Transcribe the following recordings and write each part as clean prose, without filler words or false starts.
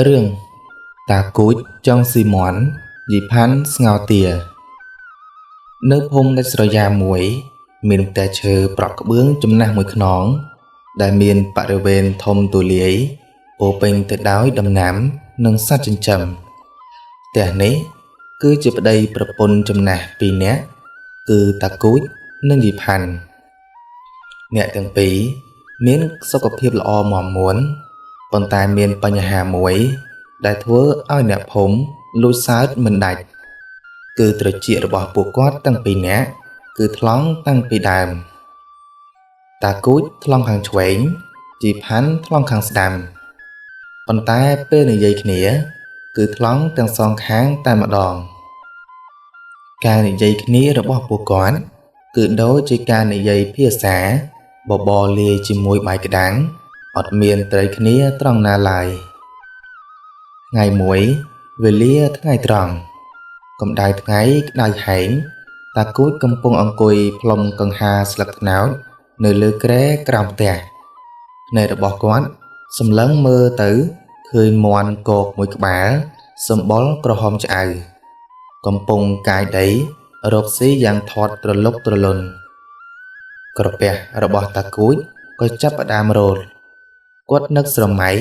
រឿងតាគូចចង់ស៊ីមាន់យីផាន់ស្ងោរទា នៅភូមិដាច់ស្រយាលមួយ មានផ្ទះឈើប្រក់ក្បឿងចំណាស់មួយខ្នង ដែលមានបរិវេណធំទូលាយពោរពេញទៅដោយដំណាំ និងសត្វចិញ្ចឹមផ្ទះនេះ គឺជាប្តីប្រពន្ធចំណាស់ពីរនាក់ គឺតាគូចនិងយីផាន់អ្នកទាំងពីរមានសុខភាពល្អមាំមួនប៉ុន្តែមានបញ្ហាមួយ ដែលធ្វើឲ្យអ្នកភូមិលួចសើចមិនដាច់ គឺត្រចៀករបស់ពួកគាត់ទាំងពីរនាក់គឺថ្លង់តាំងពីដើម តាគូចថ្លង់ខាងឆ្វេងជីផាន់ថ្លង់ខាងស្ដាំប៉ុន្តែពេលនិយាយគ្នា គឺថ្លង់ទាំងសងខាងតែម្ដង ការនិយាយគ្នារបស់ពួកគាត់ គឺដូចជាការនិយាយភាសាបបរលាយជាមួយបាយក្តាំងអត់មានត្រូវគ្នាត្រង់ណាឡើយថ្ងៃមួយវេលាថ្ងៃត្រង់កម្ដៅថ្ងៃក្ដៅហែងតាគូចកំពុងអង្គុយផ្លុំកង្ហាស្លឹកត្នោតនៅលើគ្រែក្រោមផ្ទះភ្នែករបស់គាត់សម្លឹងមើលទៅឃើញមាន់គោកមួយក្បាលសម្បុរក្រហមឆ្អៅកំពុងកាយដីរកស៊ីយ៉ាងធាត់ទ្រលុកទ្រលន់ក្រពះរបស់តាគូចក៏ចាប់ផ្ដើមរោលគាត់នឹកស្រមៃ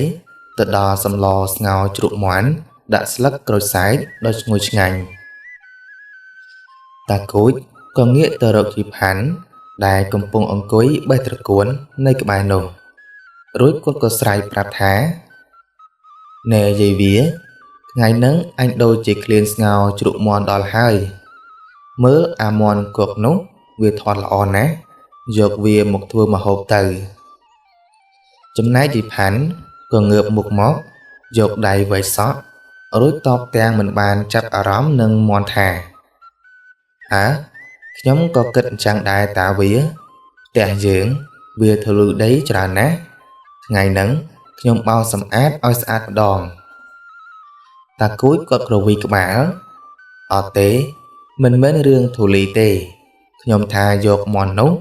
ទៅដល់សម្លស្ងោរជ្រក់មាន់ដាក់ស្លឹកក្រូចសើចដ៏ឈ្ងុយឆ្ងាញ់តាគូចក៏ងាកទៅរកជីផាន់ដែលកំពុងអង្គុយបេះត្រកួននៅក្បែរនោះរួចគាត់ក៏ស្រែកប្រាប់ថាណែយាយវាថ្ងៃហ្នឹងអញដូចជាឃ្លានស្ងោរជ្រក់មាន់ដល់ហើយមើលអាមាន់គោកនោះវាធាត់ល្អណាស់យកវាមកធ្វើម្ហូបទៅចំណែកជីផាន់ក៏ងើបមុខមកយកដៃវែកសក់រួចតបទាំងមិនបានចាប់អារម្មណ៍នឹងមាន់ថាអើខ្ញុំក៏គិតអញ្ចឹងដែរតាវាផ្ទះយើងវាធូលីដីច្រើនណាស់ថ្ងៃហ្នឹងខ្ញុំបោសសម្អាតឲ្យស្អាតម្ដងតាគូចគាត់គ្រវីក្បាលអត់ទេមិនមែនរឿងធូលីទេខ្ញុំថាយកមាន់នោះ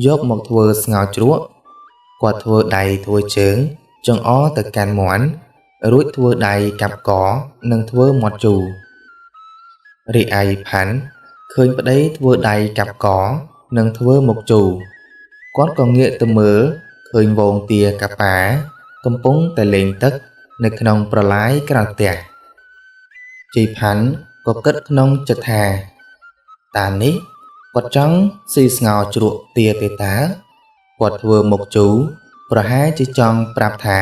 យកមកធ្វើស្ងោរជ្រក់គាត់ធ្វើដៃធ្វើជើងចង្អុលទៅកាន់មាន់រួចធ្វើដៃកាប់កនិងធ្វើមាត់ជូររីឯផាន់ឃើញប្តីធ្វើដៃកាប់កនិងធ្វើមុខជូរគាត់ក៏ងាកទៅមើលឃើញហ្វូងទាកាប៉ាកំពុងតែលេងទឹកនៅក្នុងប្រឡាយក្រៅផ្ទះជីផាន់ក៏គិតក្នុងចិត្តថាតានេះគាត់ចង់ស៊ីស្ងោរជ្រក់ទាទេតើគាត់ធ្វើមុខជូរប្រហែលជាចង់ប្រាប់ថា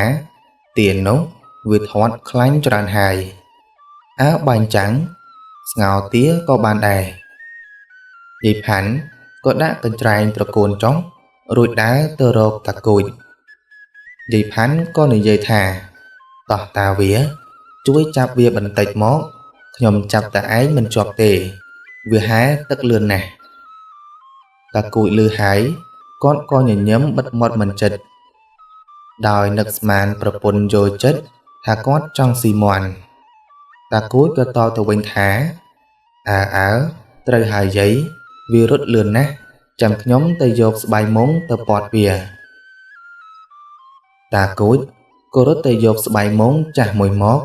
ទានោះវាធាត់ខ្លាញ់ច្រើនហើយអើបាញ់ចាំងស្ងោរទាក៏បានដែរយាយផាន់ក៏ដាក់កញ្ច្រែងត្រកូនចុះរួចដើរទៅរកតាគូចយាយផាន់ក៏និយាយថាតោះតាវាជួយចាប់វាបន្តិចមកខ្ញុំចាប់តែឯងមិនជាប់ទេវាហែទឹកលឿនណាស់តាគូចលឺហើយគាត់ក៏ញញឹមបិទមាត់មិនចិត្តដោយនឹកស្មានប្រពន្ធយល់ចិត្តថាគាត់ចង់ស៊ីមាន់តាគូចក៏តបទៅវិញថាអើអើត្រូវហើយយាយវារត់លឿនណាស់ចាំខ្ញុំទៅយកស្បៃមុងទៅព័ទ្ធវាតាគូចក៏រត់ទៅយកស្បៃមុងចាស់មួយមក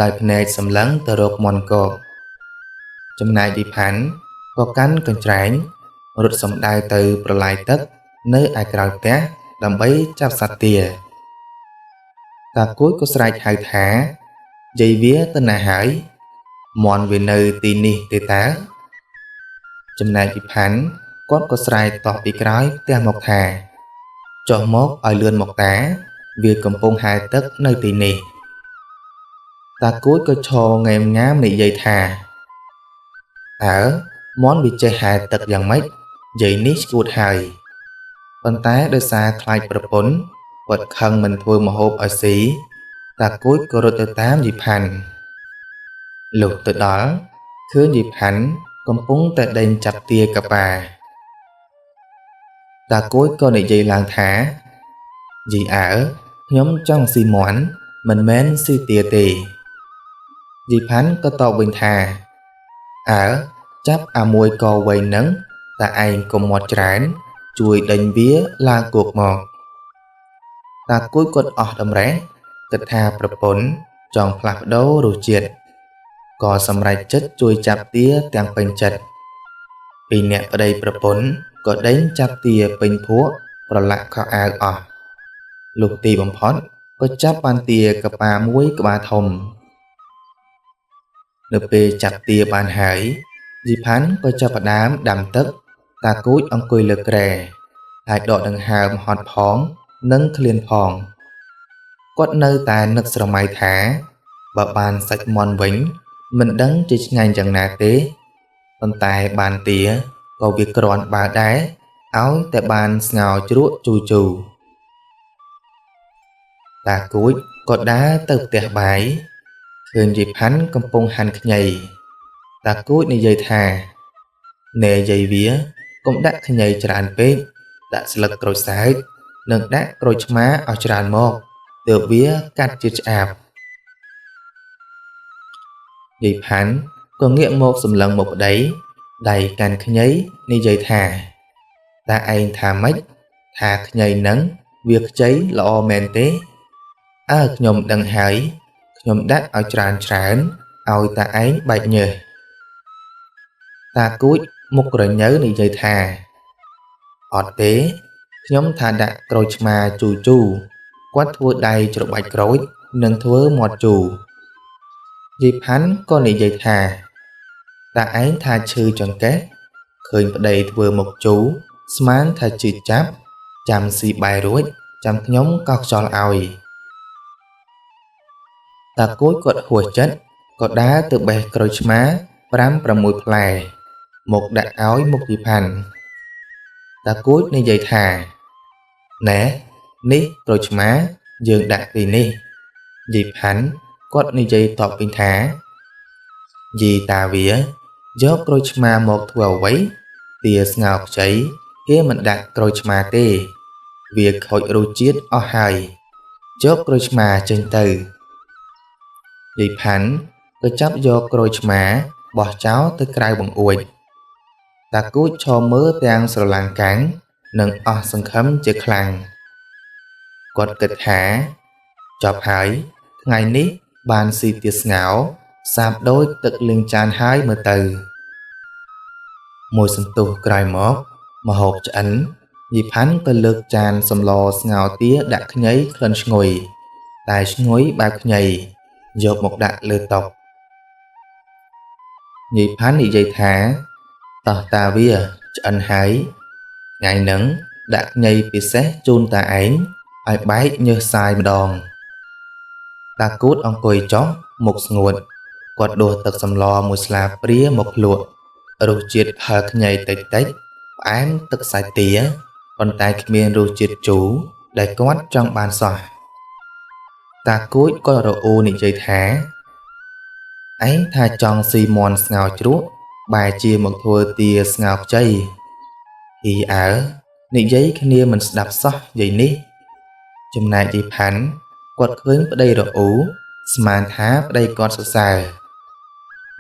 ដោយភ្នែកសម្លឹងទៅរកមាន់កកចំណែកឌីផាន់ក៏កាន់កញ្ច្រែងរត់សំដៅទៅប្រឡាយទឹកនៅឯក្រោយផ្ទះដើម្បីចាប់សត្វទាតាគួចក៏ស្រែកហៅថាយាយវាទៅណាហើយមាន់វានៅទីនេះទេតើចំណែកឌីផាន់គាត់ក៏ស្រែកតោះពីក្រោយផ្ទះមកថាចុះមកឲ្យលឿនមកតាវាកំពុងហែលទឹកនៅទីនេះតាគួចក៏ឈរងែមងាមនិយាយថាអើមាន់វាចេះហែលទឹកយ៉ាងម៉េចយាយនេះឈួតហើយប៉ុន្តែដោយសារខ្លាចប្រពន្ធគាត់ខឹងមិនធ្វើម្ហូបឲ្យស៊ីតាគួចក៏រត់ទៅតាមយាយផាន់លុះទៅដល់ឃើញយាយផាន់កំពុងតែដេញចាប់ទាកប៉ាតាគួចក៏និយាយឡើងថាយាយអើខ្ញុំចង់ស៊ីមាន់មិនមែនស៊ីទាទេយាយផាន់ក៏តបវិញថាអើចាប់អាមួយកវែងនឹងតែឯងកុំមាត់ច្រើនជួយដេញវាឡើងគោកមកតាគួយគាត់អស់តម្រេះគិតថាប្រពន្ធ ចង់ផ្លាស់ប្ដូររសជាតិក៏សម្រេចចិត្តជួយចាប់ទាទាំងពេញចិត្តពីរនាក់ប្តីប្រពន្ធក៏ដេញចាប់ទាពេញភក់ប្រឡាក់ខោអាវអស់លុះទីបំផុតក៏ចាប់បានទាកប៉ាមួយក្បាលធំនៅពេលចាប់ទាបានហើយយីផាន់ក៏ចាប់ផ្ដើមដាំទឹកតាគូចអង្គុយលើគ្រែហើយដកដង្ហើមហត់ផងនិងឃ្លានផងគាត់នៅតែនឹកស្រមៃថាបើបានសាច់មាន់វិញមិនដឹងជាឆ្ងាញ់យ៉ាងណាទេប៉ុន្តែបានទាក៏វាគ្រាន់បើដែរឲ្យតែបានស្ងោរជ្រក់ជូរជូរតាគួចក៏ដើរទៅផ្ទះបាយឃើញយាយផាន់កំពុងហាន់ខ្ញីតាគួចនិយាយថាណែយាយវាកុំដាក់ខ្ញីច្រើនពេកដាក់ស្លឹកក្រូចសើចនិងដាក់ក្រូចឆ្មាឲ្យច្រើនមកទើបវាកាត់ជាតិឆ្អាបយាយផាន់ក៏ងាកមកសម្លឹងមកប្តីដៃកាន់ខ្ញីនិយាយថាតាឯងថាម៉េចថាខ្ញីនឹងវាខ្ចីល្អមែនទេអើខ្ញុំដឹងហើយខ្ញុំដាក់ឲ្យច្រើនច្រើនឲ្យតាឯងបែកញើសតាគួចមុខក្រញើនិយាយថាអត់ទេខ្ញុំថាដាក់ក្រូចឆ្មាជូរជូរគាត់ធ្វើដៃច្របាច់ក្រូចនិងធ្វើមាត់ជូរយាយផាន់ក៏និយាយថាតាឯងថាឈឺចង្កេះឃើញប្តីធ្វើមុខជូរស្មានថាឈឺចាប់ចាំស៊ីបាយរួចចាំខ្ញុំកោសខ្យល់ឲ្យតាគួចគាត់ហួសចិត្តក៏ដើរទៅបេះក្រូចឆ្មា5 6ផ្លែមកដាក់ឲ្យមុខយាយផាន់តាគួចនិយាយថាណែនេះក្រូចឆ្មាយើងដាក់ទីនេះយាយផាន់គាត់និយាយតបវិញថាយីតាវាយកក្រូចឆ្មាមកធ្វើអ្វីទាស្ងោរខ្ចីគេមិនដាក់ក្រូចឆ្មាទេវាខូចរសជាតិអស់ហើយយកក្រូចឆ្មាចេញទៅយាយផាន់ក៏ចាប់យកក្រូចឆ្មាបោះចោលទៅក្រៅបង្អួចតាគួចឈរមើលទាំងស្រឡាំងកាំងនិងអស់សង្ឃឹមជាខ្លាំងគាត់គិតថាចប់ហើយថ្ងៃនេះបានស៊ីទាស្ងោរសាបដូចទឹកលាងចានហើយមើលទៅមួយសន្ទុះក្រោយមកម្ហូបឆ្អិនយាយផាន់ក៏លើកចានសម្លស្ងោរទាដាក់ខ្ញីក្លិនឈ្ងុយតែឈ្ងុយបែបខ្ញីយកមកដាក់លើតុយាយផាន់និយាយថាតោះតាវាឆ្អិនហើយថ្ងៃហ្នឹងដាក់ខ្ញីពិសេសជូនតាឯងឲ្យបែកញើសសាយម្ដងតាគូតអង្គុយចុះមុខស្ងួតគាត់ដួសទឹកសម្លមួយស្លាបព្រាមកភ្លក់រសជាតិហឹរខ្ញីតិចតិចផ្អែមទឹកសាច់ទាប៉ុន្តែគ្មានរសជាតិជូរដែលគាត់ចង់បានសោះតាគួចក៏រអ៊ូនិយាយថាឯងថាចង់ស៊ីមាន់ស្ងោរជ្រក់បែរជាមកធ្វើទាស្ងោរខ្ចីអ៊ីអើនិយាយគ្នាមិនស្ដាប់សោះយាយនេះចំណែកយាយផាន់គាត់ឃើញប្តីរអ៊ូស្មានថាប្តីគាត់សរសើរ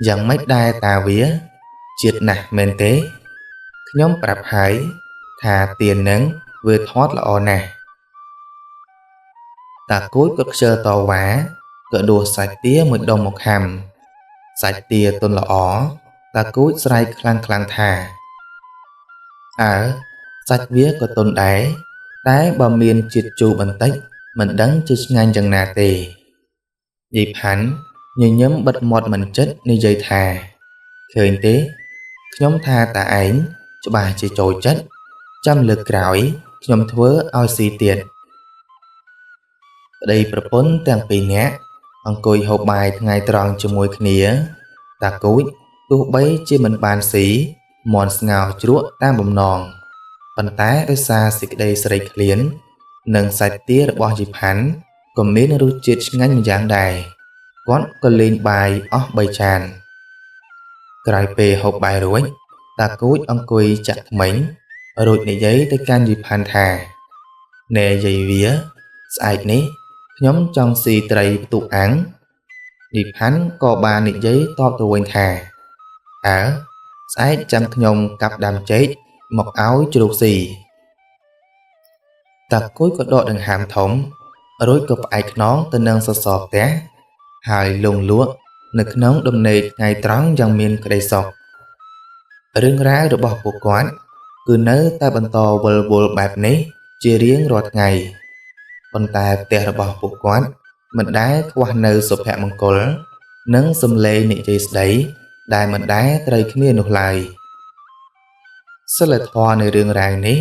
យ៉ាងម៉េចដែរតាវាជាតិណាស់មែនទេខ្ញុំប្រាប់ហើយថាទានឹងវាធាត់ល្អណាស់តាគួចគាត់ខ្ជិលតវ៉ាក៏ដួសសាច់ទាមួយដុំមកខាំសាច់ទាទន់ល្អតាគួចស្រែកខ្លាំងខ្លាំងថាអើសាច់វាក៏ទន់ដែរតែបើមានជាតិជូរបន្តិចមិនដឹងជាឆ្ងាញ់យ៉ាងណាទេយាយផាន់ញញឹមបិទមាត់មិនចិត្តនិយាយថាឃើញទេខ្ញុំថាតាឯងច្បាស់ជាចូលចិត្តចាំលើកក្រោយខ្ញុំធ្វើឲ្យស៊ីទៀតប្តីប្រពន្ធទាំងពីរនាក់អង្គុយហូបបាយថ្ងៃត្រង់ជាមួយគ្នាតាគួចទោះបីជាមិនបានស៊ីមាន់ស្ងោរជ្រក់តាមបំណងប៉ុន្តែដោយសារសេចក្តីស្រេកឃ្លាននិងសាច់ទារបស់យាយផាន់ក៏មានរសជាតិឆ្ងាញ់ម្យ៉ាងដែរគាត់ក៏លេងបាយអស់3ចានក្រោយពេលហូបបាយរួចតាគួចអង្គុយចាក់ធ្មេញរួចនិយាយទៅកាន់យាយផាន់ថាណែយាយវាស្អែកនេះខ្ញុំចង់ស៊ីត្រីផ្ទុកអាំងយាយផាន់ក៏បាននិយាយតបទៅវិញថាអើស្អែកចាំខ្ញុំកាប់ដើមចេកមកឲ្យជ្រូកស៊ីតាគួយក៏ដកដង្ហើមធំរួចក៏ផ្អែកខ្នងទៅនឹងសសរផ្ទះ ហើយលង់លក់នៅក្នុងដំណេកថ្ងៃត្រង់យ៉ាងមានក្តីសុខរឿងរ៉ាវរបស់ពួកគាត់គឺនៅតែបន្តវិលវល់បែបនេះជារៀងរាល់ថ្ងៃប៉ុន្តែផ្ទះរបស់ពួកគាត់មិនដែលខ្វះនូវសុភមង្គលនិងសំឡេងនិយាយស្ដីដែលមិនដែលត្រូវគ្នានោះឡើយសីលធម៌នៃរឿងរ៉ាវនេះ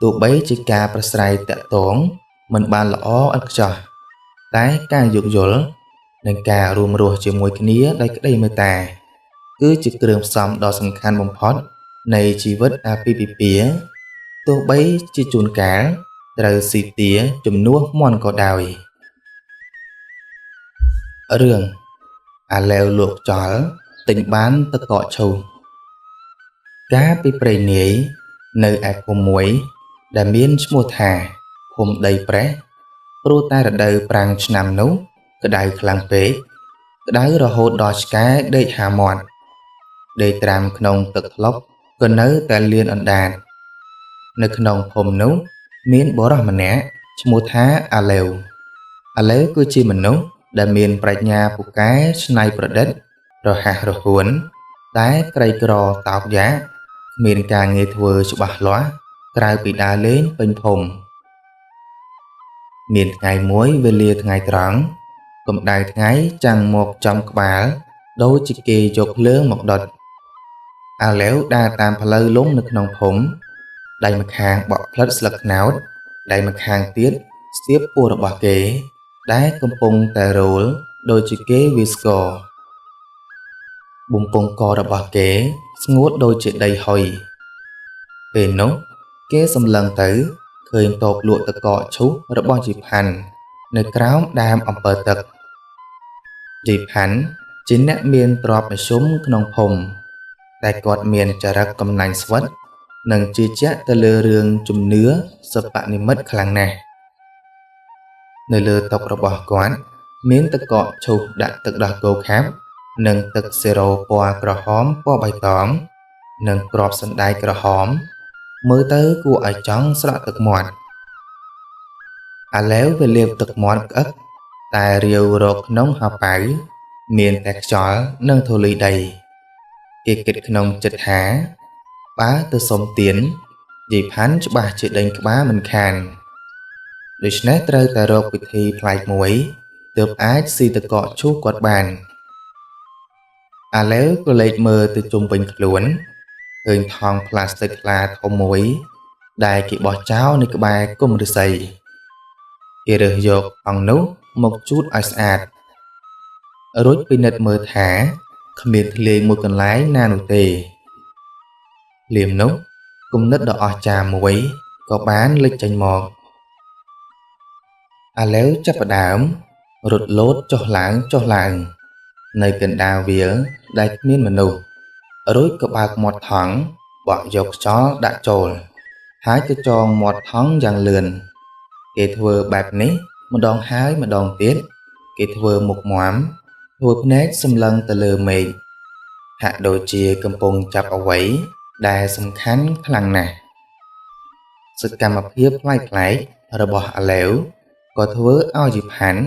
ទោះបីជាការប្រស្រ័យតាក់ទងមិនបានល្អឥតខ្ចោះតែការយោគយល់និងការរួមរស់ជាមួយគ្នាដោយក្តីមេត្តាគឺជាគ្រឿងផ្សំដ៏សំខាន់បំផុតនៃជីវិតអាពាហ៍ពិពាហ៍ទោះបីជាជួនកាលត្រូវស៊ីទាជំនួសមាន់ក៏ដោយរឿងអាឡែវលក់ចោលទិញបានទឹកកកឈូសកាលពីព្រេងនាយនៅឯភូមិមួយដែលមានឈ្មោះថាភូមិដីប្រេះព្រោះតែរដូវប្រាំងឆ្នាំនោះក្តៅខ្លាំងពេកក្តៅរហូតដល់ឆ្កែដេកហាមាត់ដេកត្រាំក្នុងទឹកថ្លុកក៏នៅតែលៀនអណ្ដាតនៅក្នុងភូមិនោះមានបុរសម្នាក់ឈ្មោះថាអាឡេវអាឡេវគឺជាមនុស្សដែលមានប្រាជ្ញាពូកែច្នៃប្រឌិតរហ័សរហួនតែក្រីក្រតោកយ៉ាកគ្មានការងារធ្វើច្បាស់លាស់ក្រៅពីដើរលេងពេញភូមិមានថ្ងៃមួយវេលាថ្ងៃត្រង់កម្ដៅថ្ងៃចាំងមកចំក្បាលដូចជាគេយកភ្លើងមកដុតអាឡេវដើរតាមផ្លូវលំនៅក្នុងភូមិដៃម្ខាងបក់ផ្លិតស្លឹកត្នោតដៃម្ខាងទៀតស្ទាបពោះរបស់គេដែលកំពុងតែរោលដូចជាគេវាយស្ករបំពង់ករបស់គេស្ងួតដូចជាដីហុយពេលនោះគេសម្លឹងទៅឃើញតូបលក់ទឹកកកឈូសរបស់ជីផាន់នៅក្រោមដើមអំពើទឹកជីផាន់ជាអ្នកមានទ្រព្យមធ្យមក្នុងភូមិតែគាត់មានចរិតកំណាញ់ស្វិតនិងជឿជាក់ទៅលើរឿងជំនឿសិប្បនិម្មិតខ្លាំងណាស់នៅលើតុរបស់គាត់មានទឹកកកឈូសដាក់ទឹកដោះគោខាប់និងទឹកសេរ៉ូពណ៌ក្រហមពណ៌បៃតងនិងគ្រាប់សណ្តែកក្រហមមើលទៅគួរឲ្យចង់ស្រក់ទឹកមាត់អាឡែវវាលាបទឹកមាត់ក្អឹកតែរាវរកក្នុងហោប៉ៅមានតែខ្យល់និងធូលីដីគេគិតក្នុងចិត្តថាបើទៅសុំទានយាយផាន់ច្បាស់ជាដេញក្បាលមិនខានដូច្នេះត្រូវតែរកវិធីប្លែកមួយទើបអាចស៊ីទឹកកកឈូសគាត់បានអាឡែវក៏លេចមើលទៅជុំវិញខ្លួនឃើញថង់ប្លាស្ទិកថ្លាធំមួយដែលគេបោះចោលនៅក្បែរគុម្ពឫស្សីគេរើសយកថង់នោះមកជូតឲ្យស្អាតរួចពិនិត្យមើលថាគ្មានធ្លាយមួយកន្លែងណានោះទេភ្លាមនោះគំនិតដ៏អស្ចារ្យមួយក៏បានលេចចេញមកអាឡែវចាប់ផ្ដើមរត់លោតចុះឡើងចុះឡើងនៅកណ្ដាលវាលដែលគ្មានមនុស្សរួចក៏បើកមាត់ថង់បក់យកខ្យល់ដាក់ចូលហើយទៅចងមាត់ថង់យ៉ាងលឿនគេធ្វើបែបនេះម្ដងហើយម្ដងទៀតគេធ្វើមុខមាំធ្វើភ្នែកសម្លឹងទៅលើមេឃហាក់ដូចជាកំពុងចាប់អ្វីដែលសំខាន់ខ្លាំងណាស់សកម្មភាពប្លែកៗរបស់អាឡែវក៏ធ្វើឲ្យយីផាន់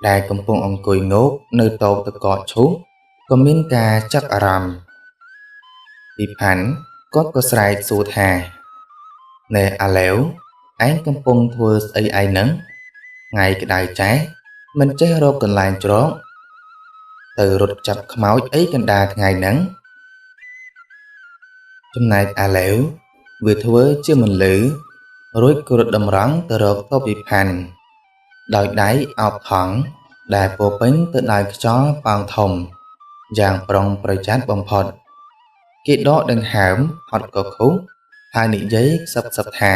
ដែលកំពុងអង្គុយងោកនៅតូបទឹកកកឈូសក៏មានការចាប់អារម្មណ៍យីផាន់គាត់ក៏ស្រែកសួរថាណែអាឡែវឯងកំពុងធ្វើស្អីឯងហ្នឹងថ្ងៃក្តៅចែះមិនចេះរកកន្លែងជ្រកទៅរត់ចាប់ខ្មោចអីកណ្ដាលថ្ងៃហ្នឹងចំណែកអាឡែវវាធ្វើជាមិនលឺរួចក៏រត់តម្រង់ទៅរកតូបយីផាន់ដោយដៃអោបថង់ដែលពោពេញទៅដោយខ្យល់ប៉ោងធំយ៉ាងប្រុងប្រយ័ត្នបំផុតគេដកដង្ហើមហត់កខុសហើយនិយាយខ្សឹបខ្សឹបថា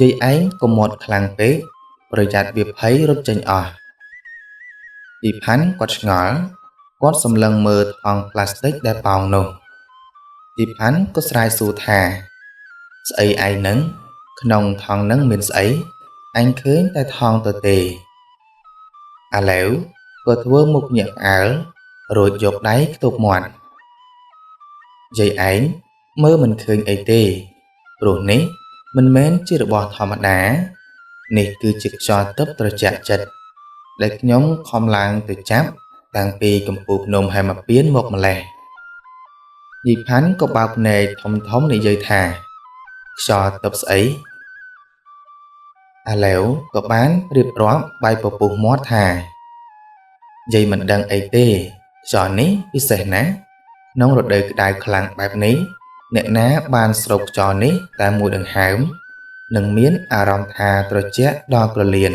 យាយឯងកុំមាត់ខ្លាំងពេកប្រយ័ត្នវាភ័យរត់ចេញអស់យីផាន់គាត់ឆ្ងល់គាត់សម្លឹងមើលថង់ប្លាស្ទិកដែលប៉ោងនោះយីផាន់ក៏ស្រែកសួរថាស្អីឯងនឹងក្នុងថង់នឹងមានស្អីអញឃើញតែថង់ទៅទេអាឡែវក៏ធ្វើមុខញាក់ផ្អើលរួចយកដៃខ្ទប់មាត់យាយឯងមើលមិនឃើញអីទេព្រោះនេះមិនមែនជារបស់ធម្មតានេះគឺជាខ្យល់ទិព្វត្រជាក់ចិត្ត ដែលខ្ញុំខំឡើងទៅចាប់តាំងពីកំពូលភ្នំហេមពាន្តមកម្ល៉េះ យីផាន់ក៏បើកភ្នែកធំៗនិយាយថាខ្យល់ទិព្វស្អីអាឡែវក៏បានរៀបរាប់បែបពពុះមាត់ថាយាយមិនដឹងអីទេខ្យល់នេះពិសេសណាស់ក្នុងរដូវក្តៅខ្លាំងបែបនេះអ្នកណាបានស្រូបខ្យល់នេះតែមួយដង្ហើមនឹងមានអារម្មណ៍ថាត្រជាក់ដល់ក្រលៀន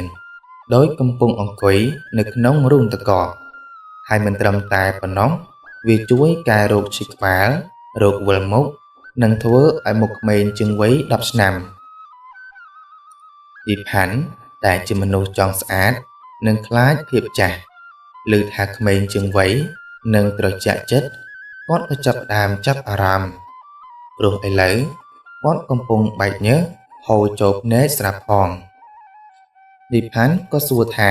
ដោយកំពុងអង្គុយនៅក្នុងរូងទឹកកកហើយមិនត្រឹមតែប៉ុណ្ណោះវាជួយកែរោគឈឺក្បាលរោគវិលមុខនិងធ្វើឲ្យមុខក្មេងជាងវ័យ10ឆ្នាំយីផាន់ដែលជាមនុស្សចង់ស្អាតនិងខ្លាចភាពចាស់ឮថាក្មេងជាងវ័យនិងត្រជាក់ចិត្តគាត់ក៏ចាប់ផ្ដើមចាប់អារម្មណ៍ព្រោះឥឡូវគាត់កំពុងបែកញើសហូរចូលភ្នែកស្រាប់ផងយីផាន់ក៏សួរថា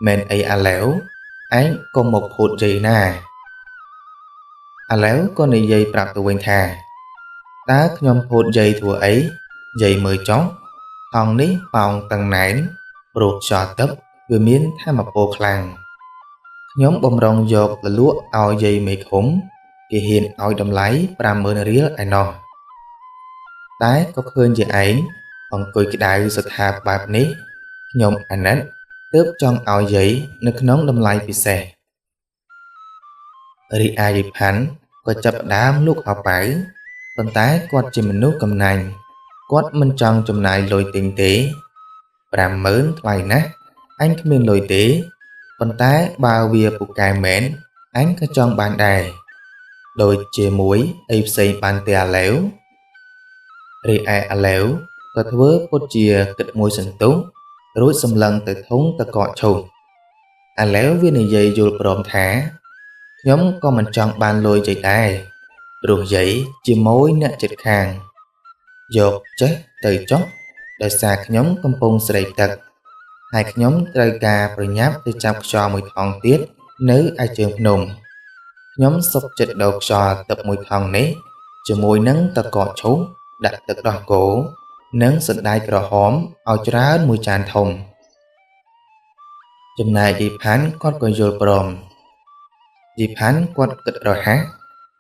មែនអីអាឡែវឯងកុំមកភូតយាយណាអាឡែវក៏និយាយប្រាប់ទៅវិញថាតើខ្ញុំភូតយាយធ្វើអីយាយមើលចុះថង់នេះប៉ោងតឹងណែនព្រោះខ្យល់ទឹកវាមានធម៌ពលខ្លាំងខ្ញុំបំរុងយកទៅលក់ឲ្យយាយមេឃុំគេហ៊ានឲ្យតម្លៃ50000រៀលឯណោះតែក៏ឃើញជាឯងអង្គុយក្តៅស្ថាបបែបនេះខ្ញុំអាណិតទើបចង់ឲ្យយាយនៅក្នុងតម្លៃពិសេសរីឯយីផាន់ក៏ចាប់ផ្ដើមលក់ហោប៉ៅប៉ុន្តែគាត់ជាមនុស្សកំណាញ់គាត់មិនចង់ចំណាយលុយទិញទេ50000ថ្លៃណាស់អញគ្មានលុយទេប៉ុន្តែបើវាពូកែមែនអញក៏ចង់បានដែរដូចជាមួយអីផ្សេងបានទេអាឡែវរីឯអាឡែវក៏ធ្វើពុតជាគិតមួយសន្ទុះរួចសម្លឹងទៅធុងតកកឈូសអាឡែវវានិយាយយល់ព្រមថាខ្ញុំក៏មិនចង់បានលុយយាយដែរព្រោះយាយជាមួយអ្នកជិតខាងយកចេះទៅចុះដោយសារខ្ញុំកំពុងស្រេកទឹកហើយខ្ញុំត្រូវការប្រញាប់ទៅចាប់ខ្យល់មួយថង់ទៀតនៅឯជើងភ្នំខ្ញុំសុខចិត្តដូរខ្យល់ទឹកមួយថង់នេះជាមួយនឹងតកកឈូសដាក់ទឹកដោះគោនិងសណ្តែកក្រហមឲ្យច្រើនមួយចានធំចំណែកយីផាន់គាត់ក៏យល់ព្រមយីផាន់គាត់គិតរហ័ស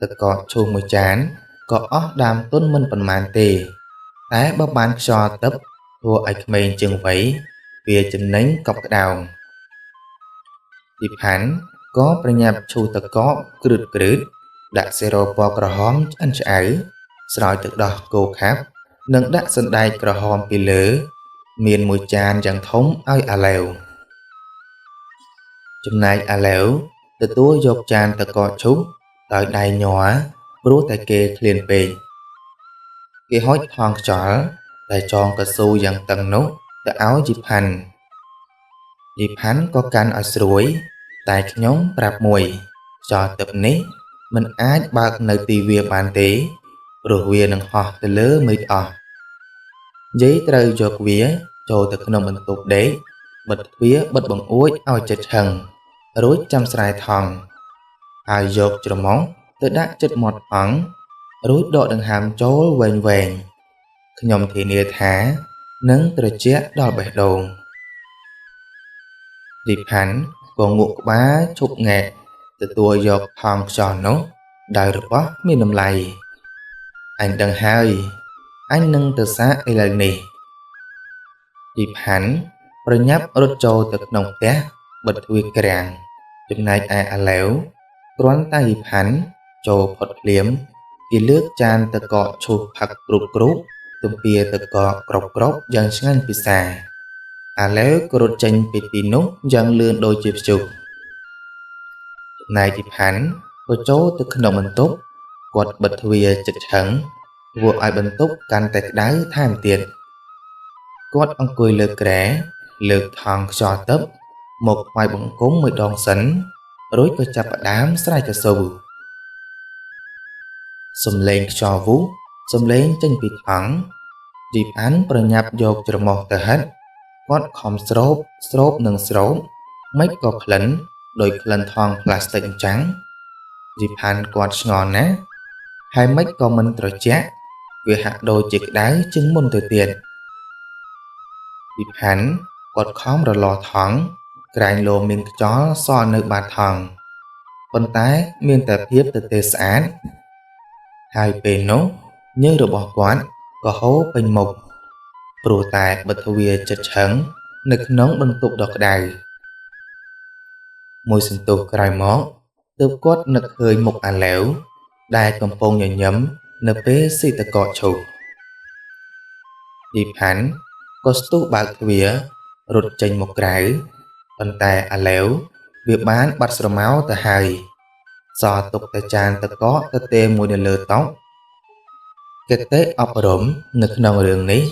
ទឹកកកឈូសមួយចានក៏អស់ដើមទុនមិនប៉ុន្មានទេតែបើបានខ្យល់ទឹកធ្វើឲ្យក្មេងជាងវ័យវាចំណេញកប់ក្តោងយីផាន់ក៏ប្រញាប់ឈូសទឹកកកគ្រឹតគ្រឹតដាក់សេរ៉ូពណ៌ក្រហមឆ្អិនឆ្អៅស្រោចទឹកដោះគោខាប់និងដាក់សណ្តែកក្រហមពីលើមានមួយចានយ៉ាងធំឲ្យអាឡែវចំណែកអាឡែវទទួលយកចានទឹកកកឈូសដោយដៃញ័រព្រោះតែគេឃ្លានពេកគេហុចថង់ខ្យល់ដែលចងកស៊ូយ៉ាងតឹងនោះទៅឲ្យយីផាន់យីផាន់ក៏កាន់ឲ្យស្រួយតែខ្ញុំប្រាប់មួយខ្យល់ទឹកនេះមិនអាចបើកនៅទីវាបានទេព្រោះវានឹងហោះទៅលើមេឃអស់យាយត្រូវយកវាចូលទៅក្នុងបន្ទប់ដេកបិទទ្វារបិទបង្អួចឲ្យជិតឆឹងរួចចាំស្រែថង់ហើយយកច្រមុះទៅដាក់ជិតមាត់ថង់រួចដកដង្ហើមចូលវែងវែងខ្ញុំធានាថានឹងត្រជាក់ដល់បេះដូងយីផាន់ក៏ងក់ក្បាលឈប់ងែកទទួលយកថង់ខ្យល់នោះដោយរបស់មានតម្លៃអញដឹងហើយអញនឹងទៅសាកឥឡូវនេះយីផាន់ប្រញាប់រត់ចូលទៅក្នុងផ្ទះបិទទ្វារក្រាំងចំណែកឯអាឡែវគ្រាន់តែយីផាន់ចូលផុតភ្លាមគេលើកចានទឹកកកឈូសផឹកគ្រុបគ្រុបទំពាទឹកកកក្របក្របយ៉ាងឆ្ងាញ់ពិសាអាឡែវក៏រត់ចេញពីទីនោះយ៉ាងលឿនដូចជាព្យុះចំណែកយីផាន់ក៏ចូលទៅក្នុងបន្ទប់គាត់បិទទ្វារជិតឆឹងធ្វើឲ្យបន្ទប់កាន់តែក្តៅថែមទៀតគាត់អង្គុយលើគ្រែលើកថង់ខ្យល់ទឹកមកថ្វាយបង្គំមួយដងសិនរួចក៏ចាប់ផ្ដើមស្រែកកស៊ូសំឡេងខ្យល់វូសសំឡេងចេញពីថង់យីផាន់ប្រញាប់យកច្រមុះទៅហិតគាត់ខំស្រូបស្រូបនិងស្រូបមិនក៏ក្លិនដោយក្លិនថង់ផ្លាស្ទិកអញ្ចឹងយីផាន់គាត់ឆ្ងល់ណាស់ហើយមិនក៏មិនត្រជាក់វាហាក់ដូចជាក្តៅជាងមុនទៅទៀតយីផាន់គាត់ខំរលាស់ថង់ ក្រែងលោមានខ្យល់សល់នៅបាតថង់ប៉ុន្តែមានតែភាពទទេស្អាតហើយពេលនោះញើសរបស់គាត់ក៏ហូរពេញមុខព្រោះតែបិទទ្វារចិត្តឆឹងនៅក្នុងបន្ទប់ដ៏ក្តៅមួយសន្ទុះក្រោយមកទើបគាត់នឹកឃើញមុខអាឡែវដែលកំពុងញញឹមនៅពេលស៊ីតកកឈូសឌីផាន់ក៏ស្ទុះបើកទ្វាររត់ចេញមកក្រៅប៉ុន្តែអាឡែវវាបានបាត់ស្រមោលទៅហើយសល់ទុកតែចានទឹកកកទទេមួយនៅលើតុគតិអប់រំនៅក្នុងរឿងនេះ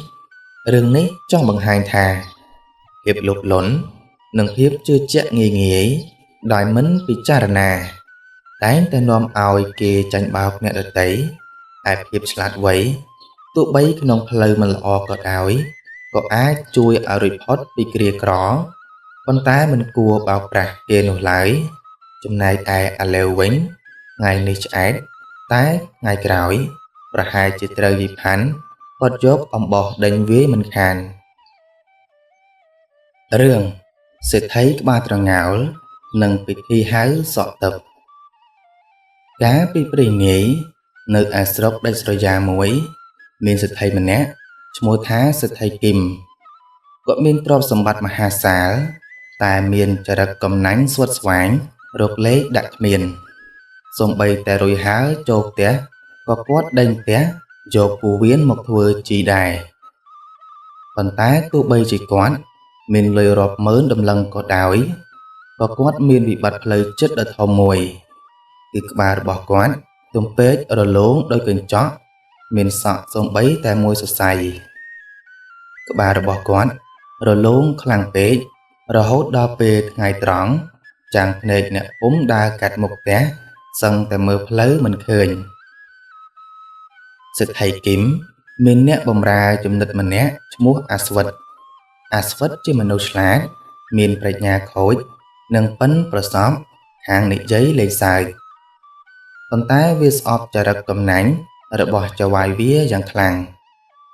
រឿងនេះចង់បង្ហាញថាភាពលោភលន់និងភាពជឿជាក់ងាយងាយដោយមិនពិចារណាតែងតែនាំឲ្យគេចាញ់បោកអ្នកដទៃឯភាពឆ្លាតវៃទោះបីក្នុងផ្លូវមិនល្អក៏ដោយក៏អាចជួយឲ្យរួចផុតពីគ្រាក្រប៉ុន្តែមិនគួរបោកប្រាស់គេនោះឡើយចំណែកឯអាឡេវវិញថ្ងៃនេះឆ្អែតតែថ្ងៃក្រោយប្រហែលជាត្រូវយីផាន់គាត់យកអំបោះដេញវាយមិនខានរឿងសេដ្ឋីក្បាលត្រងោលនិងពិធីហៅសក់ទឹកកាលពីព្រេងនាយនៅឯស្រុកដាច់ស្រយាលមួយមានសេដ្ឋីម្នាក់ឈ្មោះថាសេដ្ឋីគឹមគាត់មានទ្រព្យសម្បត្តិមហាសាលតែមានចរិតកំណាញ់ស្វិតស្វាញរកលេខដាក់គ្មានសូម្បីតែរុយហើរចូលផ្ទះក៏គាត់ដេញផ្ទះយកពូវៀនមកធ្វើជីដែរប៉ុន្តែទោះបីជាគាត់មានលុយរាប់ម៉ឺនតម្លឹងក៏ដោយក៏គាត់មានវិបត្តិផ្លូវចិត្តដ៏ធំមួយគឺក្បាលរបស់គាត់ទំពេករលោងដោយកញ្ចក់មានសក់សូម្បីតែមួយសរសៃក្បាលរបស់គាត់រលោងខ្លាំងពេករហូតដល់ពេលថ្ងៃត្រង់ចាំងភ្នែកអ្នកពុំដើរកាត់មុខផ្ទះសឹងតែមើលផ្លូវមិនឃើញសេដ្ឋីគឹមមានអ្នកបម្រើជំនិតម្នាក់ឈ្មោះអាស្វិតអាស្វិតជាមនុស្សឆ្លាតមានប្រាជ្ញាខូចនិងប៉ិនប្រសប់ខាងនិយាយលេងសើចប៉ុន្តែវាស្អប់ចរិតកំណាញ់របស់ចៅហ្វាយវាយ៉ាងខ្លាំង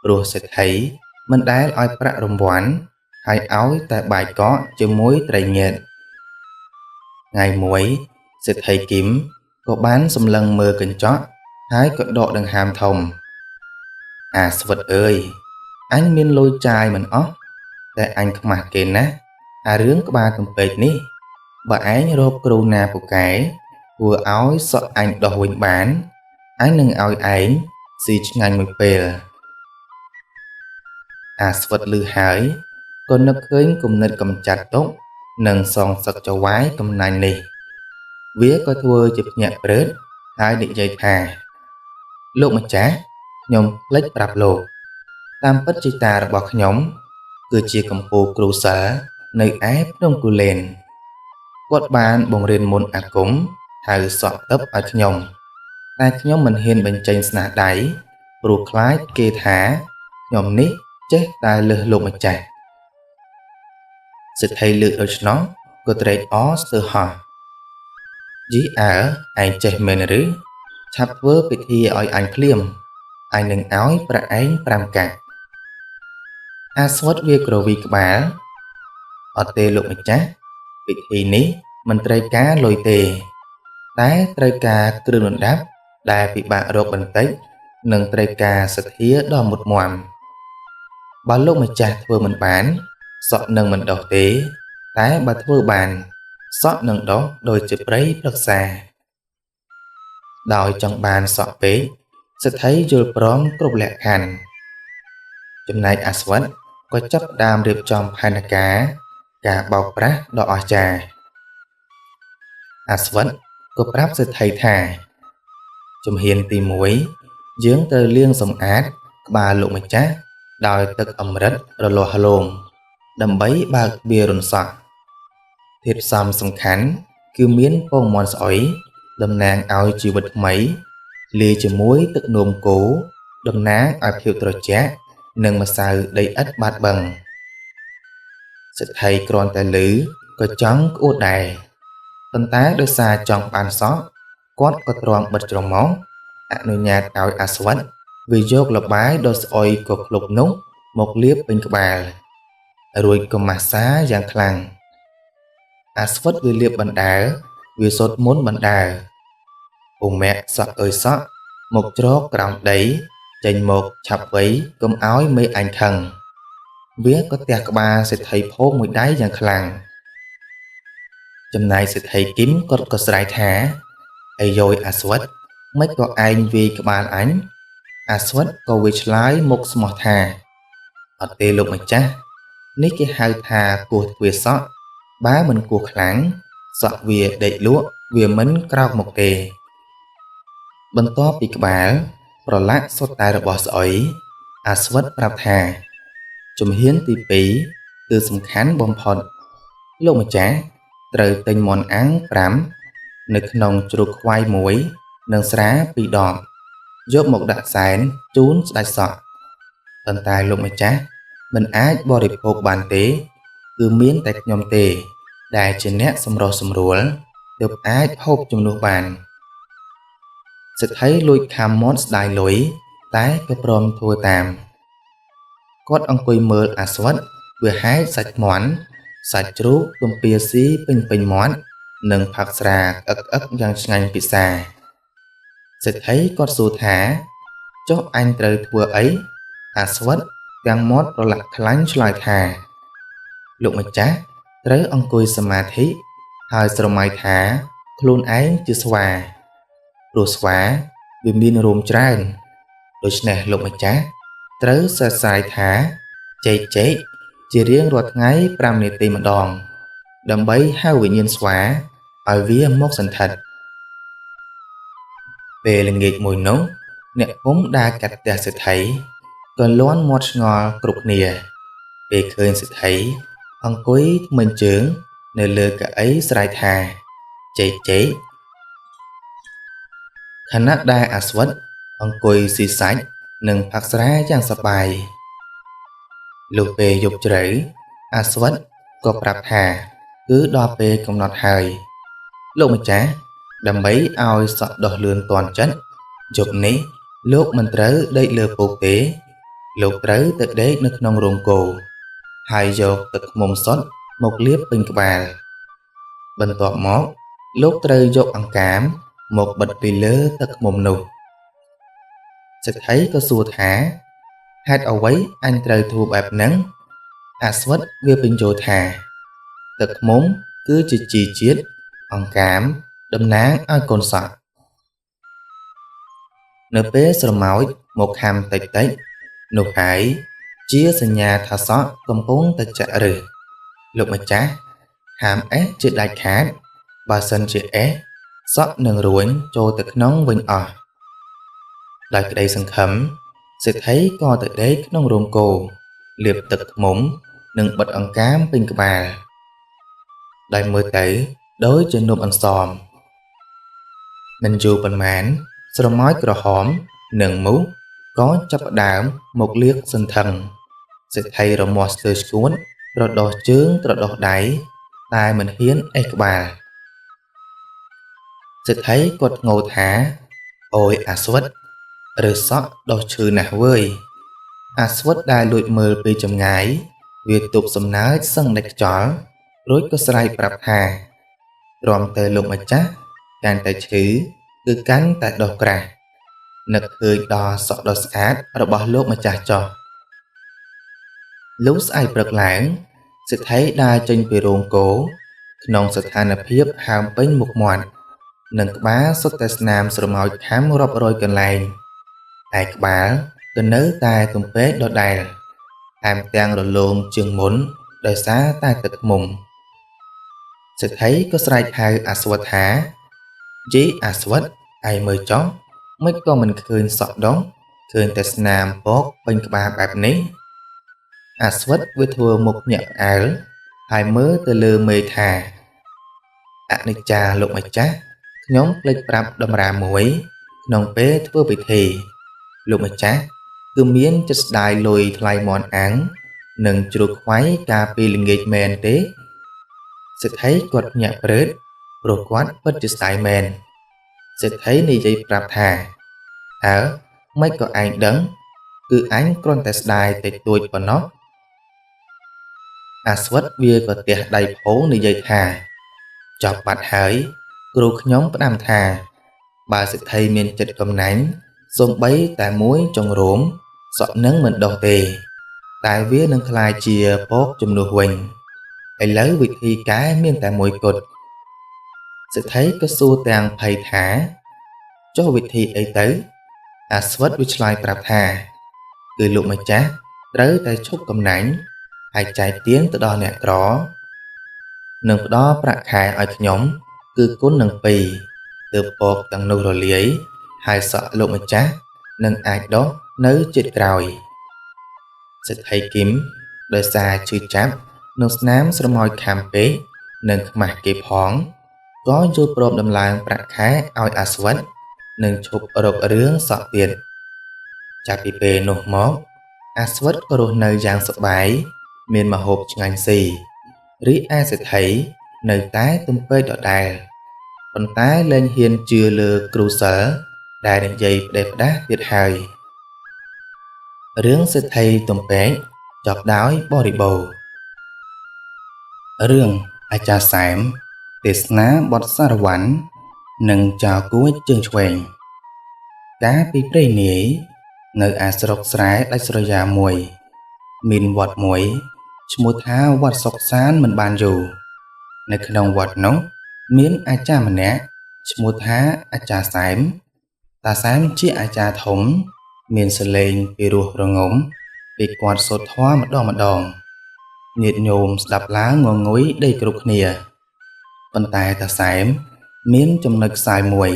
ព្រោះសេដ្ឋីមិនដែលឲ្យប្រាក់រង្វាន់ហើយឲ្យតែបាយកកជាមួយត្រីងៀតថ្ងៃមួយសេដ្ឋីគឹមក៏បានសម្លឹងមើលកញ្ចក់ហើយក៏ដកដង្ហើមធំអាស្វិតអើយអញមានលុយចាយមិនអស់តែអញខ្មាស់គេណាស់អារឿងក្បាលទំពេកនេះបើឯងរកគ្រូណាពូកែធ្វើឲ្យសក់អញដោះវិញបានអញនឹងឲ្យឯងស៊ីឆ្ងាញ់មួយពេលអាស្វិតលឺហើយក៏នឹកឃើញគំនិតកំចាត់ទុកនិងសងសឹកចៅហ្វាយកំណាញ់នេះវាក៏ធ្វើជាភ្ញាក់ព្រឺតហើយនិយាយថាលោកម្ចាស់ខ្ញុំភ្លេចប្រាប់លោកតាមពិតជីតារបស់ខ្ញុំគឺជាកំពូលគ្រូសិលនៅឯភ្នំគូលែនគាត់បានបង្រៀនមន្តអាគមហៅសក់ទឹកឲ្យខ្ញុំតែខ្ញុំមិនហ៊ានបញ្ចេញស្នាដៃព្រោះខ្លាចគេថាខ្ញុំនេះចេះតែលើសលោកម្ចាស់សេដ្ឋីលើកដូច្នោះក៏ត្រេកអរស្ទើរហោះយីអើឯងចេះមែនឬឆាប់ធ្វើពិធីឲ្យអញភ្លាមអញនឹងឲ្យប្រាក់ឯង5កាក់អាស្វិតវាក្រវីក្បាលអត់ទេលោកម្ចាស់ពិធីនេះមិនត្រូវការលុយទេតែត្រូវការគ្រឿងរណ្ដាប់ដែលពិបាករកបន្តិចនិងត្រូវការសទ្ធាដ៏មុតមាំបើលោកម្ចាស់ធ្វើមិនបានសក់នឹងមិនដោះទេតែបើធ្វើបានសក់នឹងដោះដោយជាព្រៃព្រឹក្សាដោយចង់បានសក់ពេកសេដ្ឋីយល់ព្រមគ្រប់លក្ខខណ្ឌចំណែកអាស្វិតក៏ចាប់ផ្ដើមរៀបចំផែនការការបោកប្រាស់ដ៏អស្ចារ្យអាស្វិតក៏ប្រាប់សេដ្ឋីថាជំហានទី1យើងត្រូវលាងសម្អាតក្បាលលោកម្ចាស់ដោយទឹកអម្រឹតរលាស់លោមដើម្បីបើកទ្វាររន្សក់ធាតុផ្សំសំខាន់គឺមានពងមាន់ស្អុយតំណាងឲ្យជីវិតថ្មីលាយជាមួយទឹកនោមគោតំណាងឲ្យភាពត្រជាក់និងម្សៅដីឥដ្ឋបាតបឹងសេដ្ឋីគ្រាន់តែឮក៏ចង់ក្អួតដែរប៉ុន្តែដោយសារចង់បានសក់គាត់ក៏ទ្រាំបិទច្រមុះអនុញ្ញាតឲ្យអាស្វិតវាយកល្បាយដ៏ស្អុយក៏ក្លុបនោះមកលាបពេញក្បាលរួចក៏ម៉ាស្សាយ៉ាងខ្លាំង អាស្វិតវាលាបបណ្ដើរវាសូត្រមន្តបណ្ដើរឧមៈសក់អើយសក់មកជ្រកក្រោមដីចេញមកឆាប់វៃកុំឲ្យមេអញខឹងវាក៏ទះក្បាលសេដ្ឋីភោងមួយដៃយ៉ាងខ្លាំងចំណែកសេដ្ឋីគីមគាត់ក៏ស្រែកថាអាយយអាស្វិតមិនក៏ឯងវាយក្បាលអញអាស្វិតក៏វាឆ្លើយមុខស្មោះថាអត់ទេលោកម្ចាស់នេះគេហៅថាគោះទ្វារសក់បើមិនគោះខ្លាំងសក់វាដេកលក់វាមិនក្រោកមកទេបន្ទាប់ពីក្បាលប្រឡាក់សុទ្ធតែរបស់ស្អុយអាស្វិតប្រាប់ថាជំហានទី2គឺសំខាន់បំផុតលោកម្ចាស់ត្រូវទិញមាន់អាំង5នៅក្នុងជ្រូកខ្វៃមួយនិងស្រា2ដបយកមកដាក់សែនជូនស្ដេចសក់ប៉ុន្តែលោកម្ចាស់មិនអាចបរិភោគបានទេគឺមានតែខ្ញុំទេដែលជាអ្នកសម្រុះសម្រួលទើបអាចហូបជំនួសបានសេដ្ឋីលួចខាំមាត់ស្ដាយលុយតែក៏ព្រមធ្វើតាមគាត់អង្គុយមើលអាស្វិតវាហែកសាច់មាន់សាច់ជ្រូកទំពាស៊ីពេញពេញមាត់និងផឹកស្រាអឹកអឹកយ៉ាងឆ្ងាញ់ពិសាសេដ្ឋីគាត់សួរថាចុះអញត្រូវធ្វើអីអាស្វិតទាំងមាត់ប្រឡាក់ខ្លាញ់ឆ្លើយថាលោកម្ចាស់ត្រូវអង្គុយសមាធិហើយស្រមៃថាខ្លួនឯងជាស្វាព្រោះស្វាវាមានរោមច្រើនដូច្នេះលោកម្ចាស់ត្រូវសរសើរថាចេកចេកជារៀងរាល់ថ្ងៃ5នាទីម្ដងដើម្បីហៅវិញ្ញាណស្វាឲ្យវាមកសន្ធិដ្ឋពេលល្ងាចមួយនោះអ្នកភូមិដើរកាត់ផ្ទះសេដ្ឋីក៏លាន់មាត់ឆ្ងល់គ្រប់គ្នាពេលឃើញសេដ្ឋីអង្គុយធ្មេញជើងនៅលើកៅអីស្រែកថាចេកចេកខណៈដែលអាស្វិតអង្គុយស៊ីសាច់និងផឹកស្រាយ៉ាងសប្បាយលុះពេលយប់ជ្រៅអាស្វិតក៏ប្រាប់ថាគឺដល់ពេលកំណត់ហើយលោកម្ចាស់ដើម្បីឲ្យសក់ដុះលឿនទាន់ចិត្តយប់នេះលោកមិនត្រូវដេកលើពូកទេលោកត្រូវទៅដេកនៅក្នុងរោងគោហើយយកទឹកឃ្មុំសុទ្ធមកលាបពេញក្បាលបន្ទាប់មកលោកត្រូវយកអង្កាមមកបិទពីលើទឹកឃ្មុំនោះសេដ្ឋីក៏សួរថាហេតុអ្វីអញត្រូវធ្វើបែបហ្នឹងអាស្វិតវាបញ្យល់ថាទឹកឃ្មុំគឺជាជីជាតិអង្កាមតំណាងឲ្យកូនសក់នៅពេលស្រមោចមកខាំតិចតិចនោះហើយជាសញ្ញាថាសក់កំពុងតែចាក់ឫសលោកម្ចាស់ហាមអេះជាដាច់ខាតបើសិនជាអេះសក់នឹងរួញចូលទៅក្នុងវិញអស់ដោយក្តីសង្ឃឹមសេដ្ឋីក៏ទៅដេកក្នុងរោងគោលាបទឹកឃ្មុំនិងបិទអង្កាមពេញក្បាលដោយមើលទៅដូចជានំអន្សមមិនយូរប៉ុន្មានស្រមោចក្រហមនិងមូសក៏ចាប់ផ្ដើមមកលាកសន្ធឹងសេដ្ឋីរមាស់ស្ទើរឆ្កួតត្រដុសជើងត្រដុសដៃតែមិនហ៊ានអេះក្បាលសេដ្ឋីគាត់ងោថាអូយអាស្វិតឬសក់ដុសឈឺណាស់វើយអាស្វិតដែលលួចមើលពីចម្ងាយវាទប់សំណើចសឹងដាច់ខ្យល់រួចក៏ស្រែកប្រាប់ថាទ្រាំទៅលោកម្ចាស់កាន់តែឈឺគឺកាន់តែដុសក្រាស់នឹកឃើញដល់សក់ដ៏ស្អាតរបស់លោកម្ចាស់ចោះលុះស្អែកព្រឹកឡើងសេដ្ឋីដើរចេញពីរោងគោក្នុងស្ថានភាពហើមពេញមុខមាត់និងក្បាលសុទ្ធតែស្នាមស្រមោចខាំរាប់រយកន្លែងឯក្បាលក៏នៅតែទំពេកដដែលថែមទាំងរលោងជាងមុនដោយសារតែទឹកឃ្មុំសេដ្ឋីក៏ស្រែកហៅអាស្វថាយីអាស្វិតឯងមើលចុះមិនក៏មិនឃើញសក់ដងឃើញតែស្នាមពកពេញក្បាលបែបនេះអាស្វិតវាធ្វើមុខញាក់ផ្អើលហើយមើលទៅលើមេថាអនិច្ចាលោកម្ចាស់ខ្ញុំភ្លេចប្រាប់តម្រាមួយក្នុងពេលធ្វើពិធីលោកម្ចាស់គឺមានចិត្តស្ដាយលុយថ្លៃមាន់អាំងនិងជ្រូកខ្វៃកាលពីល្ងាចមែនទេសេដ្ឋីគាត់ញាក់ព្រឺតព្រោះគាត់ពិតជាស្ដាយមែនសេដ្ឋីនិយាយប្រាប់ថាអើមិនក៏ឯងដឹងគឺអញគ្រាន់តែស្ដាយតិចតួចប៉ុណ្ណោះអាស្វិតវាក៏ទះដៃផោងនិយាយថា ចប់បាត់ហើយ គ្រូខ្ញុំផ្ដាំថា បើសេដ្ឋីមានចិត្តកំណាញ់ សូម្បីតែមួយចុងរោម សក់នឹងមិនដុះទេ តែវានឹងក្លាយជាពកជំនួសវិញ ឥឡូវវិធីកែមានតែមួយគត់ សេដ្ឋីក៏សួរទាំងភ័យថា ចុះវិធីអីទៅ អាស្វិតវាឆ្លើយប្រាប់ថា គឺលោកម្ចាស់ត្រូវតែឈប់កំណាញ់ ហើយចែកទានទៅដល់អ្នកក្រ និងផ្ដល់ប្រាក់ខែឲ្យខ្ញុំ គឺគុណនឹងពីរ ទើបពកទាំងនោះរលាយ ហើយសក់លោកម្ចាស់នឹងអាចដុះនៅជាតិក្រោយ សេដ្ឋីគីមដោយសារឈឺចាប់នឹងស្នាមស្រមោចខាំពេក និងខ្មាស់គេផង ក៏យល់ព្រមដំឡើងប្រាក់ខែឲ្យអាស្វិត និងឈប់រករឿងសក់ទៀត ចាប់ពីពេលនោះមក អាស្វិតក៏រស់នៅយ៉ាងសប្បាយ មានម្ហូបឆ្ងាញ់ស៊ី រីឯសេដ្ឋីនៅតែទំពេកដដែល ប៉ុន្តែលែងហ៊ានជឿលើគ្រូសិលដែលនិយាយផ្ដេសផ្ដាសទៀតហើយ រឿងសេដ្ឋីទំពេកចប់ដោយបរិបូរណ៍ រឿងអាចារ្យសែម ទេសនាបទសារវ័ន និងចោរគួចជើងឆ្វេង កាលពីព្រេងនាយ នៅឯស្រុកស្រែដាច់ស្រយាលមួយ មានវត្តមួយ ឈ្មោះថាវត្តសុកសានមិនបានយូរ នៅក្នុងវត្តនោះ មានអាចារ្យម្នាក់ ឈ្មោះថាអាចារ្យសែម តាសែមជាអាចារ្យធំ មានសលេងពីរោះរងំ ពីគាត់សូត្រធម៌ម្ដងម្ដង ញាតិញោមស្ដាប់ឡើងងងុយដេកគ្រប់គ្នា ប៉ុន្តែតាសែមមានចំណុចខ្សោយមួយ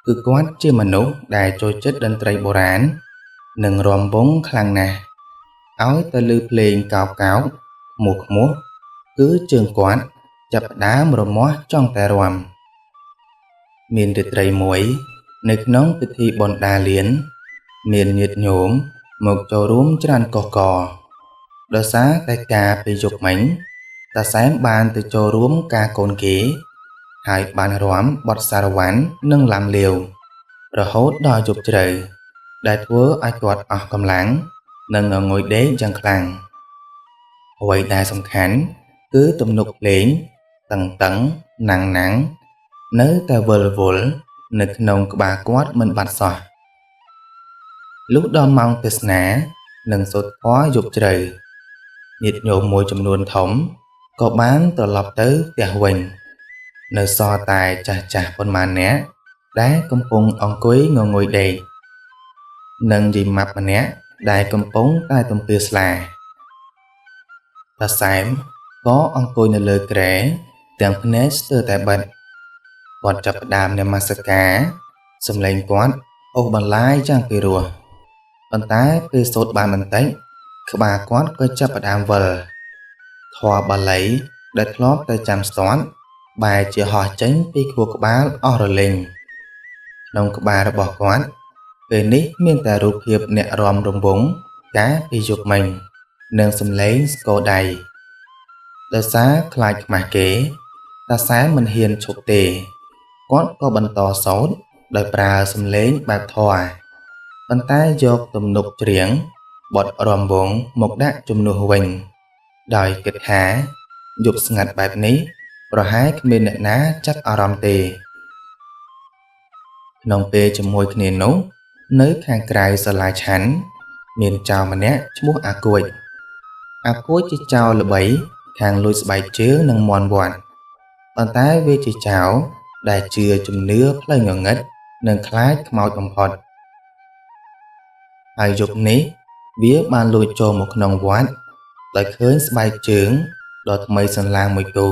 គឺគាត់ជាមនុស្សដែលចូលចិត្តតន្ត្រីបុរាណ និងរាំវង់ខ្លាំងណាស់ ឲ្យតែឮភ្លេងកោកកោក ខ្មោះខ្មោះ គឺជើងគាត់ចាប់ផ្ដើមរមាស់ចង់តែរាំ មានរាត្រីមួយ នៅក្នុងពិធីបុណ្យដាលៀន មានញាតិញោមមកចូលរួមច្រើនកុះករ ដោយសារតែការពេលយប់មិញ តាសែមបានទៅចូលរួមការកូនគេ ហើយបានរាំបទសារវ័ននិងឡាំលាវ រហូតដល់យប់ជ្រៅ ដែលធ្វើឲ្យគាត់អស់កម្លាំង និងងងុយដេកយ៉ាងខ្លាំង អ្វីដែលសំខាន់ គឺទំនុកភ្លេងតឹងតឹងណាំងណាំង នៅតែវិលវល់នៅក្នុងក្បាលគាត់មិនបាត់សោះ លុះដល់ម៉ោងទេសនានិងសូត្រធម៌យប់ជ្រៅ ញាតិញោមមួយចំនួនធំក៏បានត្រឡប់ទៅផ្ទះវិញ នៅសល់តែចាស់ចាស់ប៉ុន្មាននាក់ដែលកំពុងអង្គុយងងុយដេក និងយាយម៉ាប់ម្នាក់ដែលកំពុងតែទំពាស្លា តាសែមក៏អង្គុយនៅលើគ្រែទាំងភ្នែកស្ទើរតែបិទ គាត់ចាប់ផ្ដើមនមស្ការ សំឡេងគាត់អូសបន្លាយយ៉ាងពីរោះ ប៉ុន្តែពេលសូត្របានបន្តិច ក្បាលគាត់ក៏ចាប់ផ្ដើមវិល ធម៌បាលីដែលធ្លាប់តែចាំស្ទាត់ បែរជាហោះចេញពីខួរក្បាលអស់រលីង ក្នុងក្បាលរបស់គាត់ ពេលនេះមានតែរូបភាពអ្នករាំរង្វង់កាលពីយប់មិញ និងសំឡេងស្គរដៃ ដោយសារខ្លាចខ្មាស់គេ តាសែមមិនហ៊ានឈប់ទេ គាត់ក៏បន្តសូត្រដោយប្រើសំឡេងបែបធម៌ ប៉ុន្តែយកទំនុកច្រៀងបទរាំវង់មកដាក់ជំនួសវិញ ដោយគិតថាយប់ស្ងាត់បែបនេះប្រហែលគ្មានអ្នកណាចាប់អារម្មណ៍ទេ ក្នុងពេលជាមួយគ្នានោះ នៅខាងក្រៅសាលាឆាន់ មានចោរម្នាក់ឈ្មោះអាគួច អាគួចជាចោរល្បីខាងលួចស្បែកជើងនិងមាន់វត្ត ប៉ុន្តែវាជាចោរដែលជឿជំនឿផ្លូវងងឹតនិងខ្លាចខ្មោចបំផុត ហើយយប់នេះវាបានលួចចូលមកក្នុងវត្តដោយឃើញស្បែកជើងដ៏ថ្មីសន្លាងមួយគូ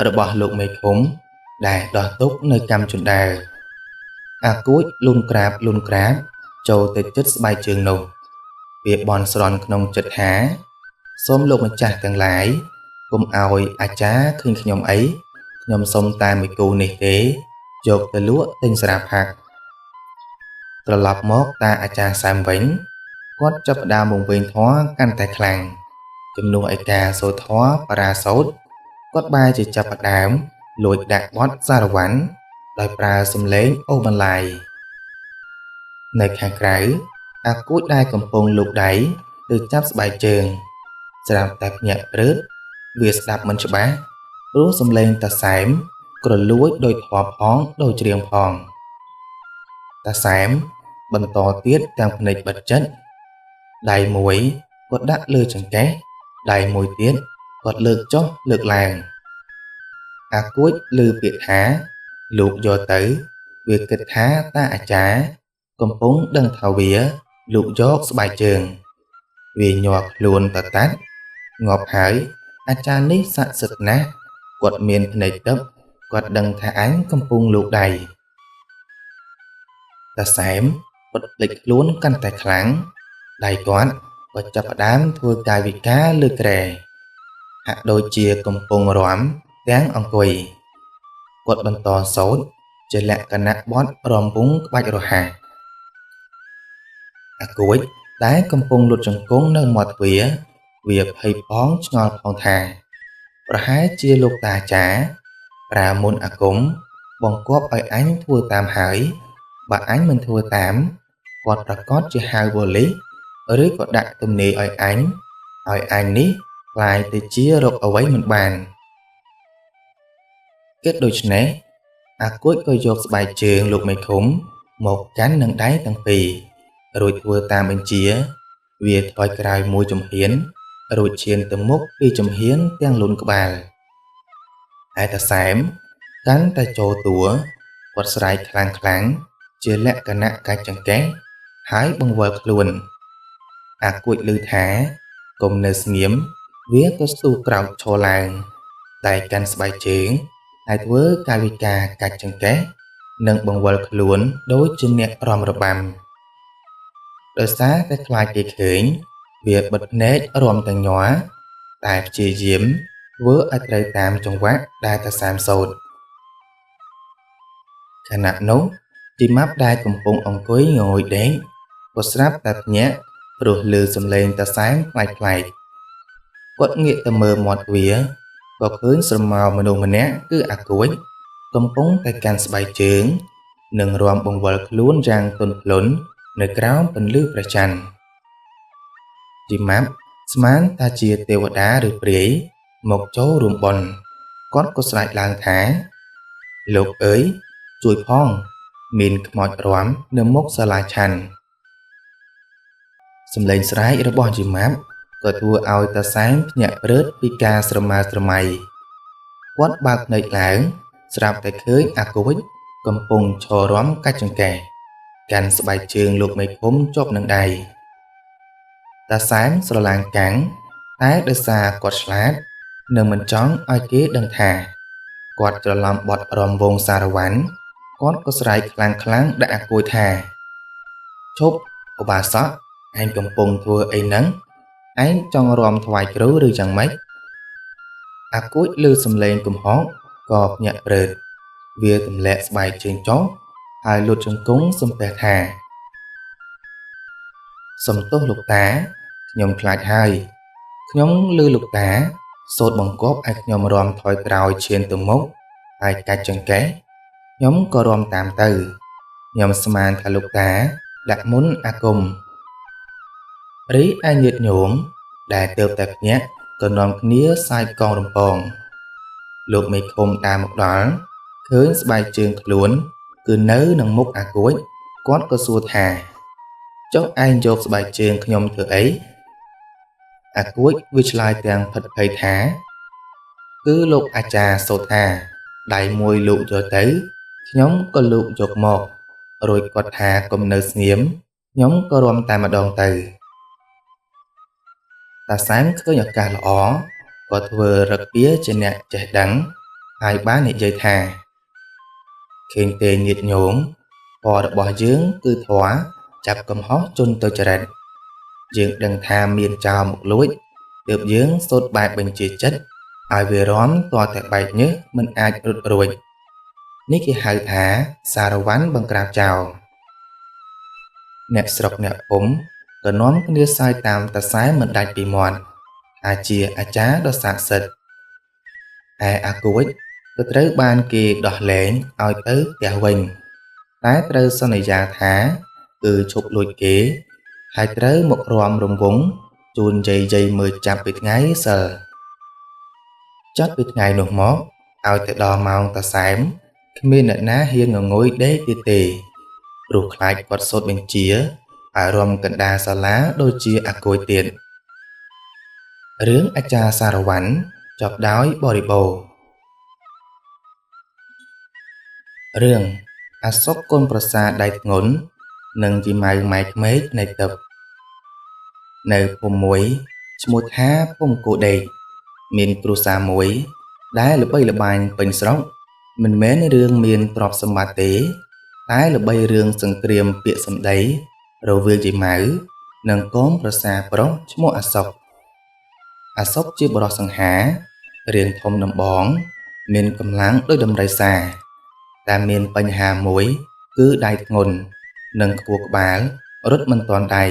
របស់លោកមេឃុំដែលដោះទុកនៅកាំជណ្ដើរ អាគួចលូនក្រាបលូនក្រាបចូលទៅជិតស្បែកជើងនោះ វាបន់ស្រន់ក្នុងចិត្តថា សូមលោកម្ចាស់ទាំងឡាយ កុំឲ្យអាចារ្យឃើញខ្ញុំអី ខ្ញុំសុំតែមួយគូនេះទេ យកទៅលក់ទិញស្រាផាក់ ត្រឡប់មកតាអាចារ្យសែមវិញ គាត់ចាប់ផ្ដើមវង្វេងធម៌កាន់តែខ្លាំង ជំនួសឲ្យការសូត្រធម៌បរាសូត្រ គាត់បែរជាចាប់ផ្ដើមលួចដាក់បទសារវ័នដោយប្រើសំឡេងអូសបន្លាយ នៅខាងក្រៅ អាគួចដែលកំពុងលូកដៃទៅចាប់ស្បែកជើង ស្រាប់តែភ្ញាក់ព្រឺត វាស្ដាប់មិនច្បាស់ ព្រោះសំឡេងតាសែម គ្រលួចដោយធម៌ផងដោយច្រៀងផងតាសែមបន្តទៀតទាំងភ្នែកបិទចិត្តដៃមួយគាត់ដាក់លើចង្កេះដៃមួយទៀតគាត់លើកចុះលើកឡើងអាគួចឮពាក្យថាលោកយកទៅវាគិតថាតាអាចារ្យកំពុងដឹងថាវាលោកយកស្បែកជើងវាញ័រខ្លួនតតាត់ងាប់ហើយអាចារ្យនេះស័ក្តិសិទ្ធិណាស់គាត់មានភ្នែកទឹកគាត់ដឹងថាអញកំពុងលូកដៃតាសែមពុតភ្លេចខ្លួនកាន់តែខ្លាំងដៃគាត់ក៏ចាប់ផ្ដើមធ្វើកាយវិការលើគ្រែហាក់ដូចជាកំពុងរាំទាំងអង្គុយគាត់បន្តសូត្រជាលក្ខណៈបទរំវង់ក្បាច់រហ័សអាគួចដែលកំពុងលុតជង្គង់នៅមាត់ទ្វារវាភ័យផងឆ្ងល់ផងថាប្រហែលជាលោកតាចាប្រើមន្តអាគមបង្គាប់ឲ្យអញធ្វើតាមហើយបើអញមិនធ្វើតាមគាត់ប្រកាសជាហៅប៉ូលីសឬក៏ដាក់ទំនាយឲ្យអញឲ្យអញនេះក្លាយទៅជារកអ្វីមិនបានគិតដូច្នេះអាគួចក៏យកស្បែកជើងលោកមេឃុំមកកាន់នឹងដៃទាំងពីររួចធ្វើតាមបញ្ជាវាថយក្រោយមួយជំហានរួចឈានទៅមុខពីជំហានទាំងលូនក្បាលឯតាសែមកាន់តែចូលតួគាត់ស្រែកខ្លាំងខ្លាំងជាលក្ខណៈកាច់ចង្កេះហើយបង្វិលខ្លួនអាគួចឮថាកុំនៅស្ងៀមវាក៏ស្ទុះក្រោកឈរឡើងតែកាន់ស្បែកជើងហើយធ្វើកាយវិការកាច់ចង្កេះនិងបង្វិលខ្លួនដូចជាអ្នករាំរបាំដោយសារតែខ្លាចគេឃើញវាបិទភ្នែករាំទាំងញ័រតែព្យាយាមធ្វើឲ្យត្រូវតាមចង្វាក់ដែលតាសែមសូត្រខណៈនោះជីម៉ាប់ដែលកំពុងអង្គុយងងុយដេកក៏ស្រាប់តែភ្ញាក់ព្រោះឮសំឡេងតាសែមប្លែកៗគាត់ងាកទៅមើលមាត់វាក៏ឃើញស្រមោលមនុស្សម្នាក់គឺអាគួចកំពុងតែកាន់ស្បែកជើងនិងរាំបង្វិលខ្លួនយ៉ាងទន់ភ្លន់នៅក្រោមពន្លឺព្រះច័ន្ទជីម៉ាប់ស្មានថាជាទេវតាឬព្រាយមកចូលរួមបុណ្យគាត់ក៏ស្រែកឡើងថាលោកអើយជួយផងមានខ្មោចរាំនៅមុខសាលាឆាន់សំឡេងស្រែករបស់ជីម៉ាប់ក៏ធ្វើឲ្យតាសែមភ្ញាក់ព្រឺតពីការស្រមើស្រមៃគាត់បើកភ្នែកឡើងស្រាប់តែឃើញអាគួចកំពុងឈររាំកាច់ចង្កេះកាន់ស្បែកជើងលោកមេឃុំជាប់នឹងដៃតាសែមស្រឡាងកាំងតែដោយសារគាត់ឆ្លាតនិងមិនចង់ឲ្យគេដឹងថាគាត់ច្រឡំបត់រំវងសារវ៉ាន់គាត់ក៏ស្រែកខ្លាំងខ្លាំងដាក់អាគួយថាឈប់ឧបាសកឯងកំពុងធ្វើអីហ្នឹងឯងចង់រាំថ្វាយគ្រូឬយ៉ាងម៉េចអាគួចឮសំឡេងកំហុកក៏ភ្ញាក់ព្រឺតវាទម្លាក់ស្បែកជើងចុះហើយលុតជង្គង់សំពះថាសំទោសលោកតាខ្ញុំខ្លាចហើយខ្ញុំឮលោកតាសូត្របង្គាប់ឲ្យខ្ញុំរាំថយក្រោយឈានទៅមុខហើយកាច់ចង្កេះខ្ញុំក៏រាំតាមទៅខ្ញុំស្មានថាលោកតាដាក់មុនអាគមរីឯញាតិញោមដែលទើបតែភ្ញាក់ក៏នាំគ្នាសាយកងរំពងលោកមេឃុំតាមមកដល់ឃើញស្បែកជើងខ្លួនគឺនៅនឹងមុខអាគួចគាត់ក៏សួរថាចុះឯងយកស្បែកជើងខ្ញុំធ្វើអីអាគួចវាឆ្លើយទាំងភិតភ័យថាគឺលោកអាចារ្យសូត្រថាដៃមួយលោកយកទៅខ្ញុំក៏លោកយកមករួចគាត់ថាកុំនៅស្ងៀមខ្ញុំក៏រាំតែម្ដងទៅតាសែមឃើញឱកាសល្អក៏ធ្វើរឹកពៀជាអ្នកចេះដឹងហើយបាននិយាយថាឃើញទេញាតិញោមពណ៌របស់យើងគឺធម៌ចាប់កំហុសជនទុច្ចរិតយើងដឹងថាមានចោរមកលួចទើបយើងសូត្របែបបញ្ជាចិត្តឲ្យវារាំទាល់តែបែកញើសមិនអាចរត់រួចនេះគេហៅថាសារវ៉ាន់បង្ក្រាបចោរអ្នកស្រុកអ្នកភូមិក៏នាំគ្នាសើចតាមតាសែមមិនដាច់ពីមាត់ថាជាអាចារ្យដ៏ស័ក្តិសិទ្ធិឯអាគួចក៏ត្រូវបានគេដោះលែងឲ្យទៅផ្ទះវិញតែត្រូវសន្យាថាគឺឈប់លួចគេហើយត្រូវមករំរង្វង់ជូនយាយយាយមើលចាប់ពីថ្ងៃសិលចាប់ពីថ្ងៃនោះមក ឲ្យទៅដល់ម៉ោងតាសែមគ្មានអ្នកណាហ៊ានងងុយដេកទៀតទេព្រោះខ្លាចគាត់សូត្របញ្ជាឲ្យរំកណ្ដាលសាលាដូចជាអាគួយទៀតរឿងអាចារ្យសារវ័នចប់ដោយបរិបូរណ៍រឿងអាសុកកូនប្រសាដៃធ្ងន់និងជីម៉ៅម៉ែក្មេកនៃទឹកនៅភូមិមួយឈ្មោះថាភូមិគោដេកមានគ្រួសារមួយដែលល្បីល្បាញពេញស្រុកមិនមែនរឿងមានទ្រព្យសម្បត្តិទេតែល្បីរឿងសង្គ្រាមពាក្យសម្ដីរវាងជីម៉ៅនិងកូនប្រសាប្រុសឈ្មោះអាសុកអាសុកជាបុរសសង្ហារាងធំដំបងមានកម្លាំងដូចដំរីសាតែមានបញ្ហាមួយគឺដៃធ្ងន់និងខ្ពស់ក្បាលរត់មិនទាន់ដៃ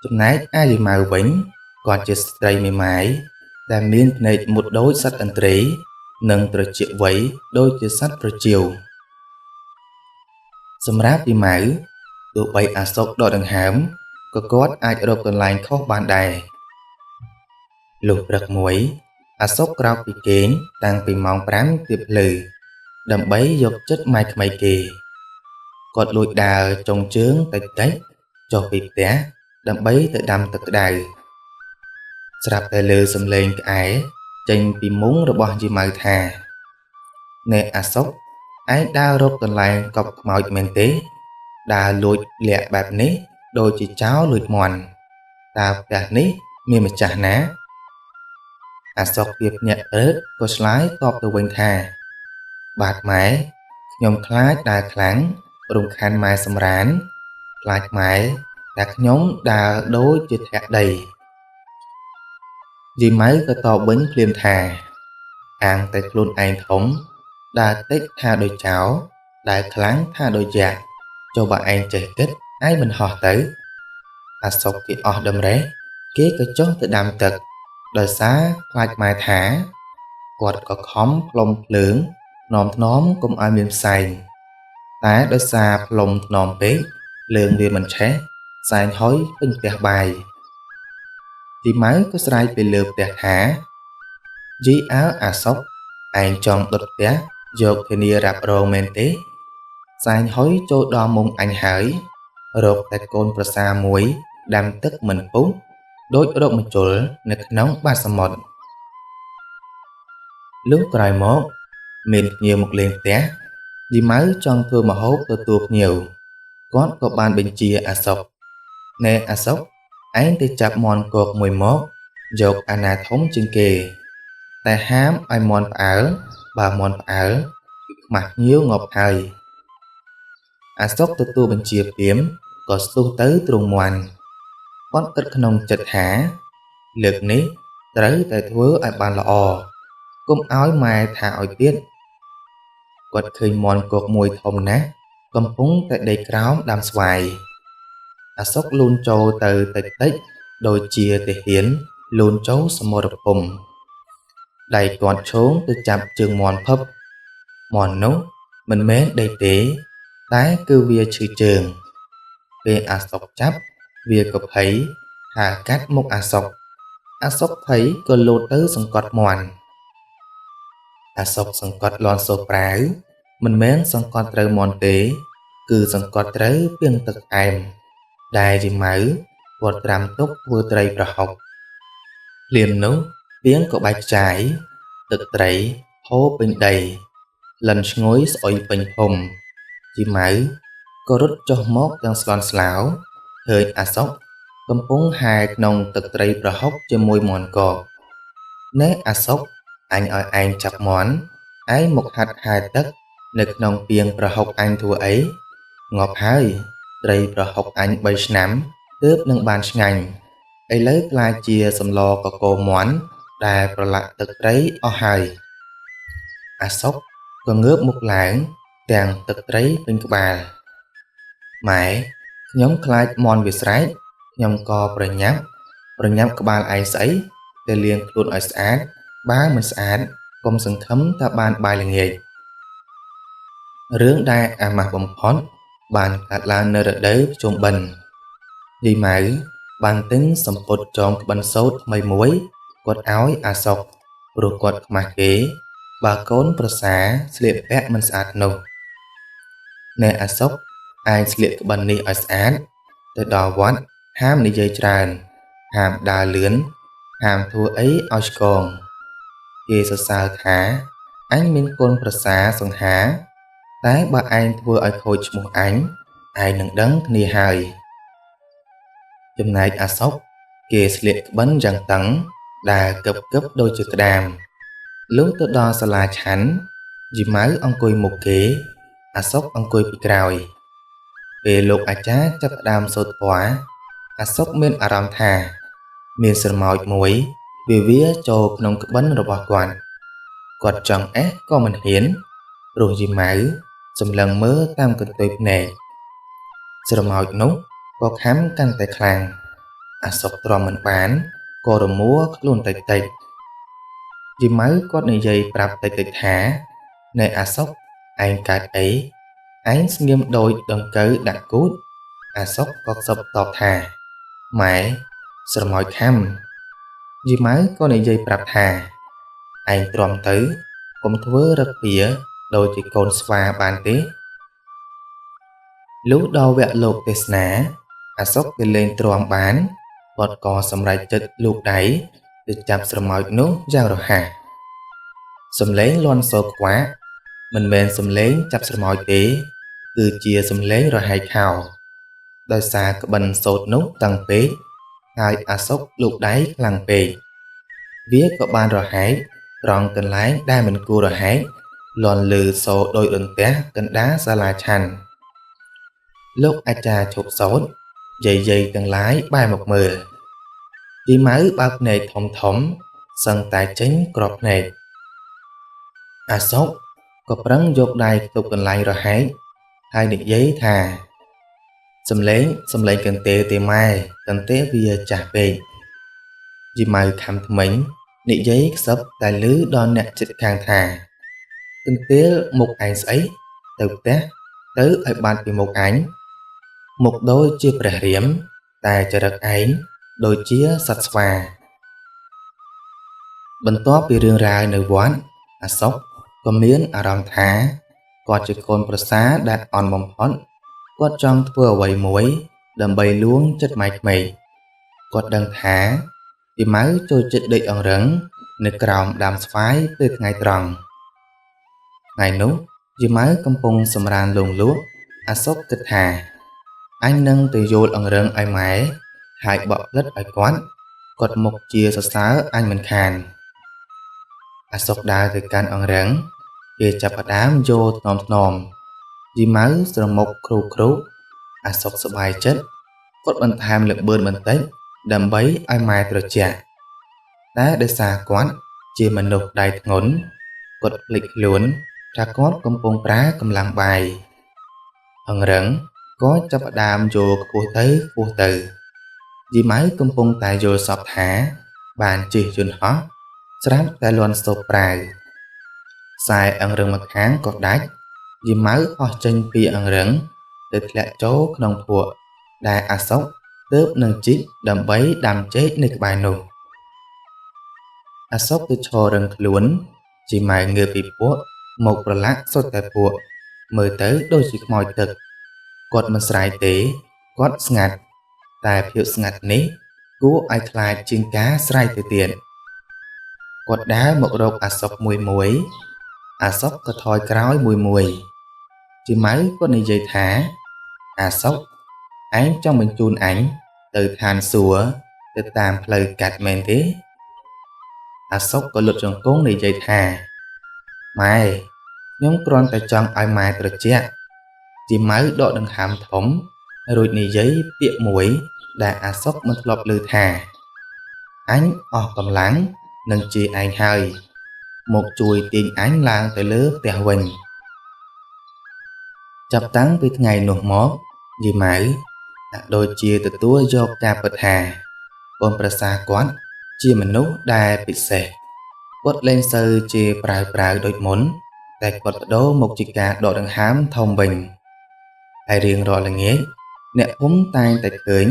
ចំណែកអាយម៉ៅវិញគាត់ជាស្ត្រីមេម៉ាយដែលមានភ្នែកមុតដូចសត្វឥន្ទ្រីនិងត្រចៀកវៃដូចជាសត្វប្រជៀវសម្រាប់យីម៉ៅទោះបីអាសុកដកដង្ហើមក៏គាត់អាចរកកន្លែងខុសបានដែរលុះព្រឹកមួយអាសុកក្រោកពីគេងតាំងពីម៉ោង5ទៀបភ្លឺដើម្បីយកចិត្តម៉ែក្មេកគេគាត់លួចដើរចុងជើងតិចតិចចុះពីផ្ទះដើម្បីទៅដាំទឹកក្តៅស្រាប់តែលើសំឡេងក្អែចេញពីមុងរបស់យីម៉ៅថាណែអាសុកឯងដើររកកន្លែងកប់ខ្មោចមែនទេដើរលួចលាក់បែបនេះដូចជាចោរលួចមាន់តើផ្ទះនេះមានម្ចាស់ណាអាសុកវាភ្ញាក់ព្រឹតក៏ឆ្លើយតបទៅវិញថាបាទម៉ែខ្ញុំខ្លាចដើរខ្លាំងរំខានម៉ែសម្រានខ្លាចម៉ែតែខ្ញុំដើរដូចជាធាក់ដីយីម៉ៅក៏តបវិញភ្លាមថាអាងតែខ្លួនឯងធំដើរតិចថាដូចចោរដើរខ្លាំងថាដូចយ៉ាក់ចុះបើឯងចេះគិតឯងមិនហោះទៅអាសុកគេអស់តម្រេះគេក៏ចុះទៅដាំទឹកដោយសារខ្លាចម៉ែថាគាត់ក៏ខំផ្លុំភ្លើងថ្នមថ្នមកុំឲ្យមានផ្សែងតែដោយសារផ្លុំថ្នមពេកភ្លើងវាមិនឆេះផ្សែងហុយពេញផ្ទះបាយយីម៉ៅក៏ស្រែកពីលើផ្ទះថាយីអើអាសុកឯងចង់ដុតផ្ទះយកធានារ៉ាប់រងមែនទេផ្សែងហុយចូលដល់មុងអញហើយរកតែកូនប្រសាមួយដាំទឹកមិនពុះដូចរកម្ជុលនៅក្នុងបាតសមុទ្រលុះក្រោយមកមានភ្ញៀវមកលេងផ្ទះយីម៉ៅចង់ធ្វើម្ហូបទទួលភ្ញៀវគាត់ក៏បានបញ្ជាអាសុកណែអាសុកឯងទៅចាប់មាន់គោកមួយមកយកអាណាធំជាងគេតែហាមឲ្យមាន់ផ្អើលបើមាន់ផ្អើលគឺខ្មាស់ភ្ញៀវងាប់ហើយអាសុកទទួលបញ្ជាភ្លាមក៏ស្ទុះទៅទ្រង់មាន់គាត់គិតក្នុងចិត្តថាលើកនេះត្រូវតែធ្វើឲ្យបានល្អកុំឲ្យម៉ែថាឲ្យទៀតគាត់ឃើញមាន់គោកមួយធំណាស់កំពុងតែដេកក្រោមដើមស្វាយអាសុកលូនចូលទៅតិចតិចដូចជាទាហានលូនចូលសមរភូមិដៃគាត់ឈោងទៅចាប់ជើងមាន់ភឹបមាន់នោះមិនមែនដេកទេតែគឺវាឈឺជើងពេលអាសុកចាប់វាក៏ភ័យថាកាត់មុខអាសុកអាសុកភ័យក៏លោតទៅសង្កត់មាន់អាសុកសង្កត់លាន់សូប្រាវមិនមែនសង្កត់ត្រូវមាន់ទេគឺសង្កត់ត្រូវពាងទឹកអែមដែលយីម៉ៅគាត់ត្រាំទុកធ្វើត្រីប្រហុកភ្លាមនោះពាងក៏បែកខ្ចាយទឹកត្រីហូរពេញដីលិនឈ្ងុយស្អុយពេញភូមិយីម៉ៅក៏រត់ចុះមកទាំងស្លន់ស្លោឃើញអាសុកកំពុងហែក្នុងទឹកត្រីប្រហុកជាមួយមាន់កកណែអាសុកអញឲ្យឯងចាប់មាន់ឯងមកហាត់ហែទឹកនៅក្នុងពាងប្រហុកអញធ្វើអីងាប់ហើយត្រីប្រហុកអញ3ឆ្នាំទើបនឹងបានឆ្ងាញ់ឥឡូវក្លាយជាសម្លកកូរមាន់ដែលប្រឡាក់ទឹកត្រីអស់ហើយអាសុកក៏ងើបមុខឡើងទាំងទឹកត្រីពេញក្បាលម៉ែខ្ញុំខ្លាចមាន់វាស្រែកខ្ញុំក៏ប្រញាប់ក្បាលឯងស្អីទៅលាងខ្លួនឲ្យស្អាតបើមិនស្អាតកុំសង្ឃឹមថាបានបាយល្ងាចរឿងដែលអាម៉ាស់បំផុតបានកើតឡើងនៅរដូវភ្ជុំបិណ្ឌយាយម៉ៅបានទិញសំពត់ចងក្បិនសូត្រថ្មីមួយគាត់ឲ្យអាសុកព្រោះគាត់ខ្មាស់គេ បើកូនប្រសាស្លៀកពាក់មិនស្អាតនោះ នែអាសុក ឯងស្លៀកក្បិននេះឲ្យស្អាត ទៅដល់វត្តហាមនិយាយច្រើន ហាមដើរលឿន ហាមធ្វើអីឲ្យឆ្គង គេសរសើរថាអញមានកូនប្រសាសង្ហា តែបើឯងធ្វើឲ្យខូចឈ្មោះអញ ឯងនឹងដឹងគ្នាហើយ ចំណែកអាសុក គេស្លៀកក្បិនយ៉ាងតឹង ដើរគឹបៗដូចជាក្តាម លុះទៅដល់សាលាឆាន់ យាយម៉ៅអង្គុយមុខគេ អាសុកអង្គុយពីក្រោយ ពេលលោកអាចារ្យចាប់ផ្ដើមសូត្រធម៌ អាសុកមានអារម្មណ៍ថា មានស្រមោចមួយវាវារចូលក្នុងក្បិនរបស់គាត់ គាត់ចង់អេះក៏មិនហ៊ាន ព្រោះយាយម៉ៅសម្លឹងមើលតាមកន្ទុយភ្នែក ស្រមោចនោះក៏ខាំកាន់តែខ្លាំង អាសុកទ្រាំមិនបាន ក៏រមួលខ្លួនតិចៗ យាយម៉ៅគាត់និយាយប្រាប់តិចៗថា នែអាសុក ឯងកើតអី ឯងស្ងៀមដូចដង្កូវដាក់គូទ អាសុកក៏ខ្សឹបតបថា ម៉ែ ស្រមោចខាំ យាយម៉ៅក៏និយាយប្រាប់ថា ឯងទ្រាំទៅ កុំធ្វើរឹកពីដូចជាកូនស្វាបានទេ លុះដល់វគ្គលោកទេសនា អាសុកគេលែងទ្រាំបាន គាត់ក៏សម្រេចចិត្តលូកដៃទៅចាប់ស្រមោចនោះយ៉ាងរហ័ស សំឡេងលាន់សូរខ្វាក់ មិនមែនសំឡេងចាប់ស្រមោចទេ គឺជាសំឡេងរហែកខោ ដោយសារក្បិនសូត្រនោះតឹងពេក ហើយអាសុកលូកដៃខ្លាំងពេក វាក៏បានរហែកត្រង់កន្លែងដែលមិនគួររហែក លាន់ឮសូរដូចរន្ទះកណ្ដាលសាលាឆាន់ លោកអាចារ្យឈប់សូត្រ យាយៗទាំងឡាយបែរមកមើល យាយម៉ៅបើកភ្នែកធំៗសឹងតែចេញគ្រាប់ភ្នែក អាសុកក៏ប្រឹងយកដៃខ្ទប់កន្លែងរហែក ហើយនិយាយថា សំឡេងសំឡេងកន្ទេលទេម៉ែ កន្ទេលវាចាស់ពេក យាយម៉ៅខំថ្មិញ និយាយខ្សឹបតែឮដល់អ្នកជិតខាងថា កន្ទេលមុខឯងស្អី ទៅផ្ទះ ទៅឲ្យបាត់ពីមុខអញ មុខដូចជាព្រះរាម តែចរិតឯងដូចជាសត្វស្វា បន្ទាប់ពីរឿងរ៉ាវនៅវត្ត អាសុកក៏មានអារម្មណ៍ថាគាត់ជាកូនប្រសាដែលអន់បំផុត គាត់ចង់ធ្វើអ្វីមួយដើម្បីលួងចិត្តម៉ែក្មេក គាត់ដឹងថាយាយម៉ៅចូលចិត្តដេកអង្រឹងនៅក្រោមដើមស្វាយពេលថ្ងៃត្រង់ ថ្ងៃនោះយាយម៉ៅកំពុងសម្រានលងលក់ អាសុកគិតថាអញនឹងទៅយោលអង្រឹងឲ្យម៉ែ ហើយបក់ផ្លិតឲ្យគាត់ គាត់មុខជាសរសើរអញមិនខាន អាសុកដើរទៅកាន់អង្រឹង គេចាប់ផ្ដើមយោលថ្នមថ្នម យាយម៉ៅស្រមុកគ្រូគ្រូ អាសុកសប្បាយចិត្ត គាត់បន្ថែមល្បឿនបន្តិចដើម្បីឲ្យម៉ែត្រជាក់ តែដោយសារគាត់ជាមនុស្សដៃធ្ងន់ គាត់ភ្លេចខ្លួនថាគាត់កំពុងប្រើកម្លាំងបាយ អង្រឹងក៏ចាប់ផ្ដើមយោលខ្ពស់ទៅខ្ពស់ទៅ យាយម៉ៅកំពុងតែយល់សប្តិថាបានជិះយន្តហោះ ស្រាប់តែលាន់ស្ទប្រាវ ខ្សែអង្រឹងម្ខាងក៏ដាច់ យាយម៉ៅហោះចេញពីអង្រឹងទៅធ្លាក់ចូលក្នុងភក់ដែលអាសុកទើបនឹងជីកដើម្បីដាំចេកនៅក្បែរនោះ អាសុកទៅឈររឹងខ្លួន យាយម៉ៅងើបពីភក់មកប្រឡាក់សុទ្ធតែភក់ មើលទៅដូចជាខ្មោចទឹក គាត់មិនស្រែកទេ គាត់ស្ងាត់ តែភាពស្ងាត់នេះគួរឲ្យខ្លាចជាងការស្រែកទៅទៀត គាត់ដើរមករកអាសុកមួយមួយ អាសុកក៏ថយក្រោយមួយមួយ យាយម៉ៅគាត់និយាយថា អាសុក ឯងចង់បញ្ជូនអញទៅឋានសួគ៌ទៅតាមផ្លូវកាត់មែនទេ អាសុកក៏លុតជង្គង់និយាយថា ម៉ែ ខ្ញុំគ្រាន់តែចង់ឲ្យម៉ែត្រជាក់ យាយម៉ៅដកដង្ហើមធំ រួចនិយាយពាក្យមួយដែលអាសុកមិនធ្លាប់ឮថា អញអស់កម្លាំងនឹងជេរឯងហើយ មកជួយទាញអញឡើងទៅលើផ្ទះវិញ ចាប់តាំងពីថ្ងៃនោះមក យាយម៉ៅហាក់ដូចជាទទួលយកការពិតថាកូនប្រសាគាត់ជាមនុស្សដែលពិសេស គាត់លែងសូវជាប្រាវៗដូចមុន តែគាត់ប្ដូរមកជាការដកដង្ហើមធំវិញ ហើយរៀងរាល់ល្ងាច អ្នកភូមិតែងតែឃើញ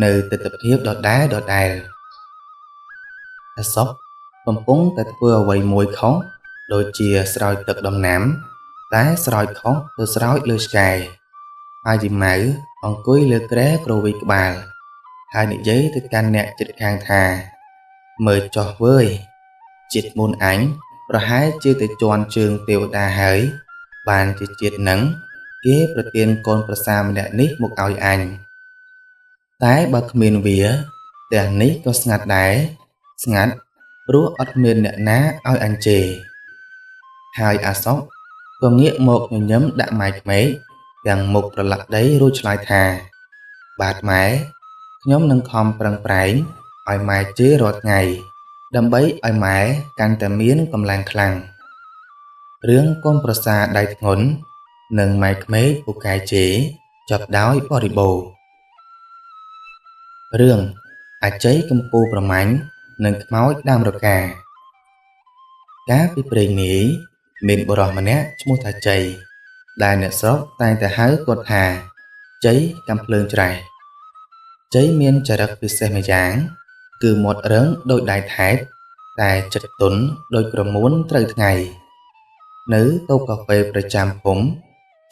នៅទិដ្ឋភាពដដែលៗ អាសុកកំពុងតែធ្វើអ្វីមួយខុស ដូចជាស្រោចទឹកដំណាំ តែស្រោចខុសទៅស្រោចលើឆ្កែ ហើយយាយម៉ៅអង្គុយលើគ្រែគ្រវីក្បាល ហើយនិយាយទៅកាន់អ្នកជិតខាងថា មើលចុះវើយ ជាតិមុនអញប្រហែលជាទៅជាន់ជើងទេវតាហើយ បានជាជាតិនឹងគេប្រទានកូនប្រសាម្នាក់នេះមកឲ្យអញ តែបើគ្មានវាផ្ទះនេះក៏ស្ងាត់ដែរ ស្ងាត់ព្រោះអត់មានអ្នកណាឲ្យអញជេរ។ ហើយអាសុកក៏ងាកមកញញឹមដាក់ម៉ែក្មេកទាំងមុខប្រឡាក់ដីរួចឆ្លើយថា បាទម៉ែ ខ្ញុំនឹងខំប្រឹងប្រែងឲ្យម៉ែជេររាល់ថ្ងៃ ដើម្បីឲ្យម៉ែកាន់តែមានកម្លាំងខ្លាំង។ រឿងកូនប្រសាដៃធ្ងន់និងម៉ែក្មេកពូកែជេរចប់ដោយបរិបូរណ៍។ រឿងអាជ័យកំពូលប្រមាញ់និងខ្មោចដើមរកា។ កាលពីព្រេងនាយ មានបុរសម្នាក់ឈ្មោះថាជ័យ ដែលអ្នកស្រុកតែងតែហៅគាត់ថាជ័យកាំភ្លើងច្រេះ។ ជ័យមានចរិតពិសេសម្យ៉ាង គឺមាត់រឹងដូចដៃថែប តែចិត្តទន់ដូចក្រមួនត្រូវថ្ងៃ។ នៅតូបកាហ្វេប្រចាំភូមិ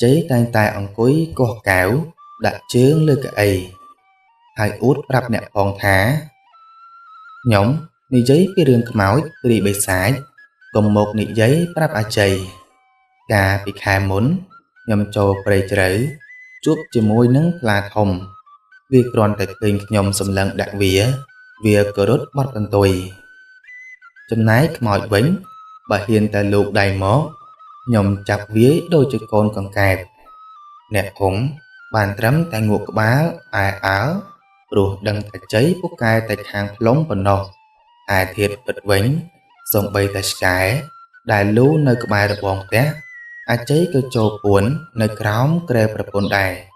ជ័យតែងតែអង្គុយកោះកែវដាក់ជើងលើកៅអី ហើយអួតប្រាប់អ្នកផងថា ខ្ញុំនិយាយពីរឿងខ្មោចព្រាយបិសាច កុំមកនិយាយប្រាប់អាជ័យ។ កាលពីខែមុន ខ្ញុំចូលព្រៃជ្រៅជួបជាមួយនឹងខ្លាធំ វាគ្រាន់តែឃើញខ្ញុំសម្លឹងដាក់វា វាក៏រត់បត់កន្ទុយ។ ចំណែកខ្មោចវិញ បើហ៊ានតែលូកដៃមក ខ្ញុំចាប់វាយដូចជាកូនកង្កែប។ អ្នកភូមិបានត្រឹមតែងក់ក្បាលអែអើ ព្រោះដឹងថាជ័យពូកែតែខាងផ្លុំប៉ុណ្ណោះ ឯធាតុពិតវិញ សូម្បីតែឆ្កែដែលលូនៅក្បែររបងផ្ទះ អាជ័យក៏ចូលពួននៅក្រោមគ្រែប្រពន្ធដែរ។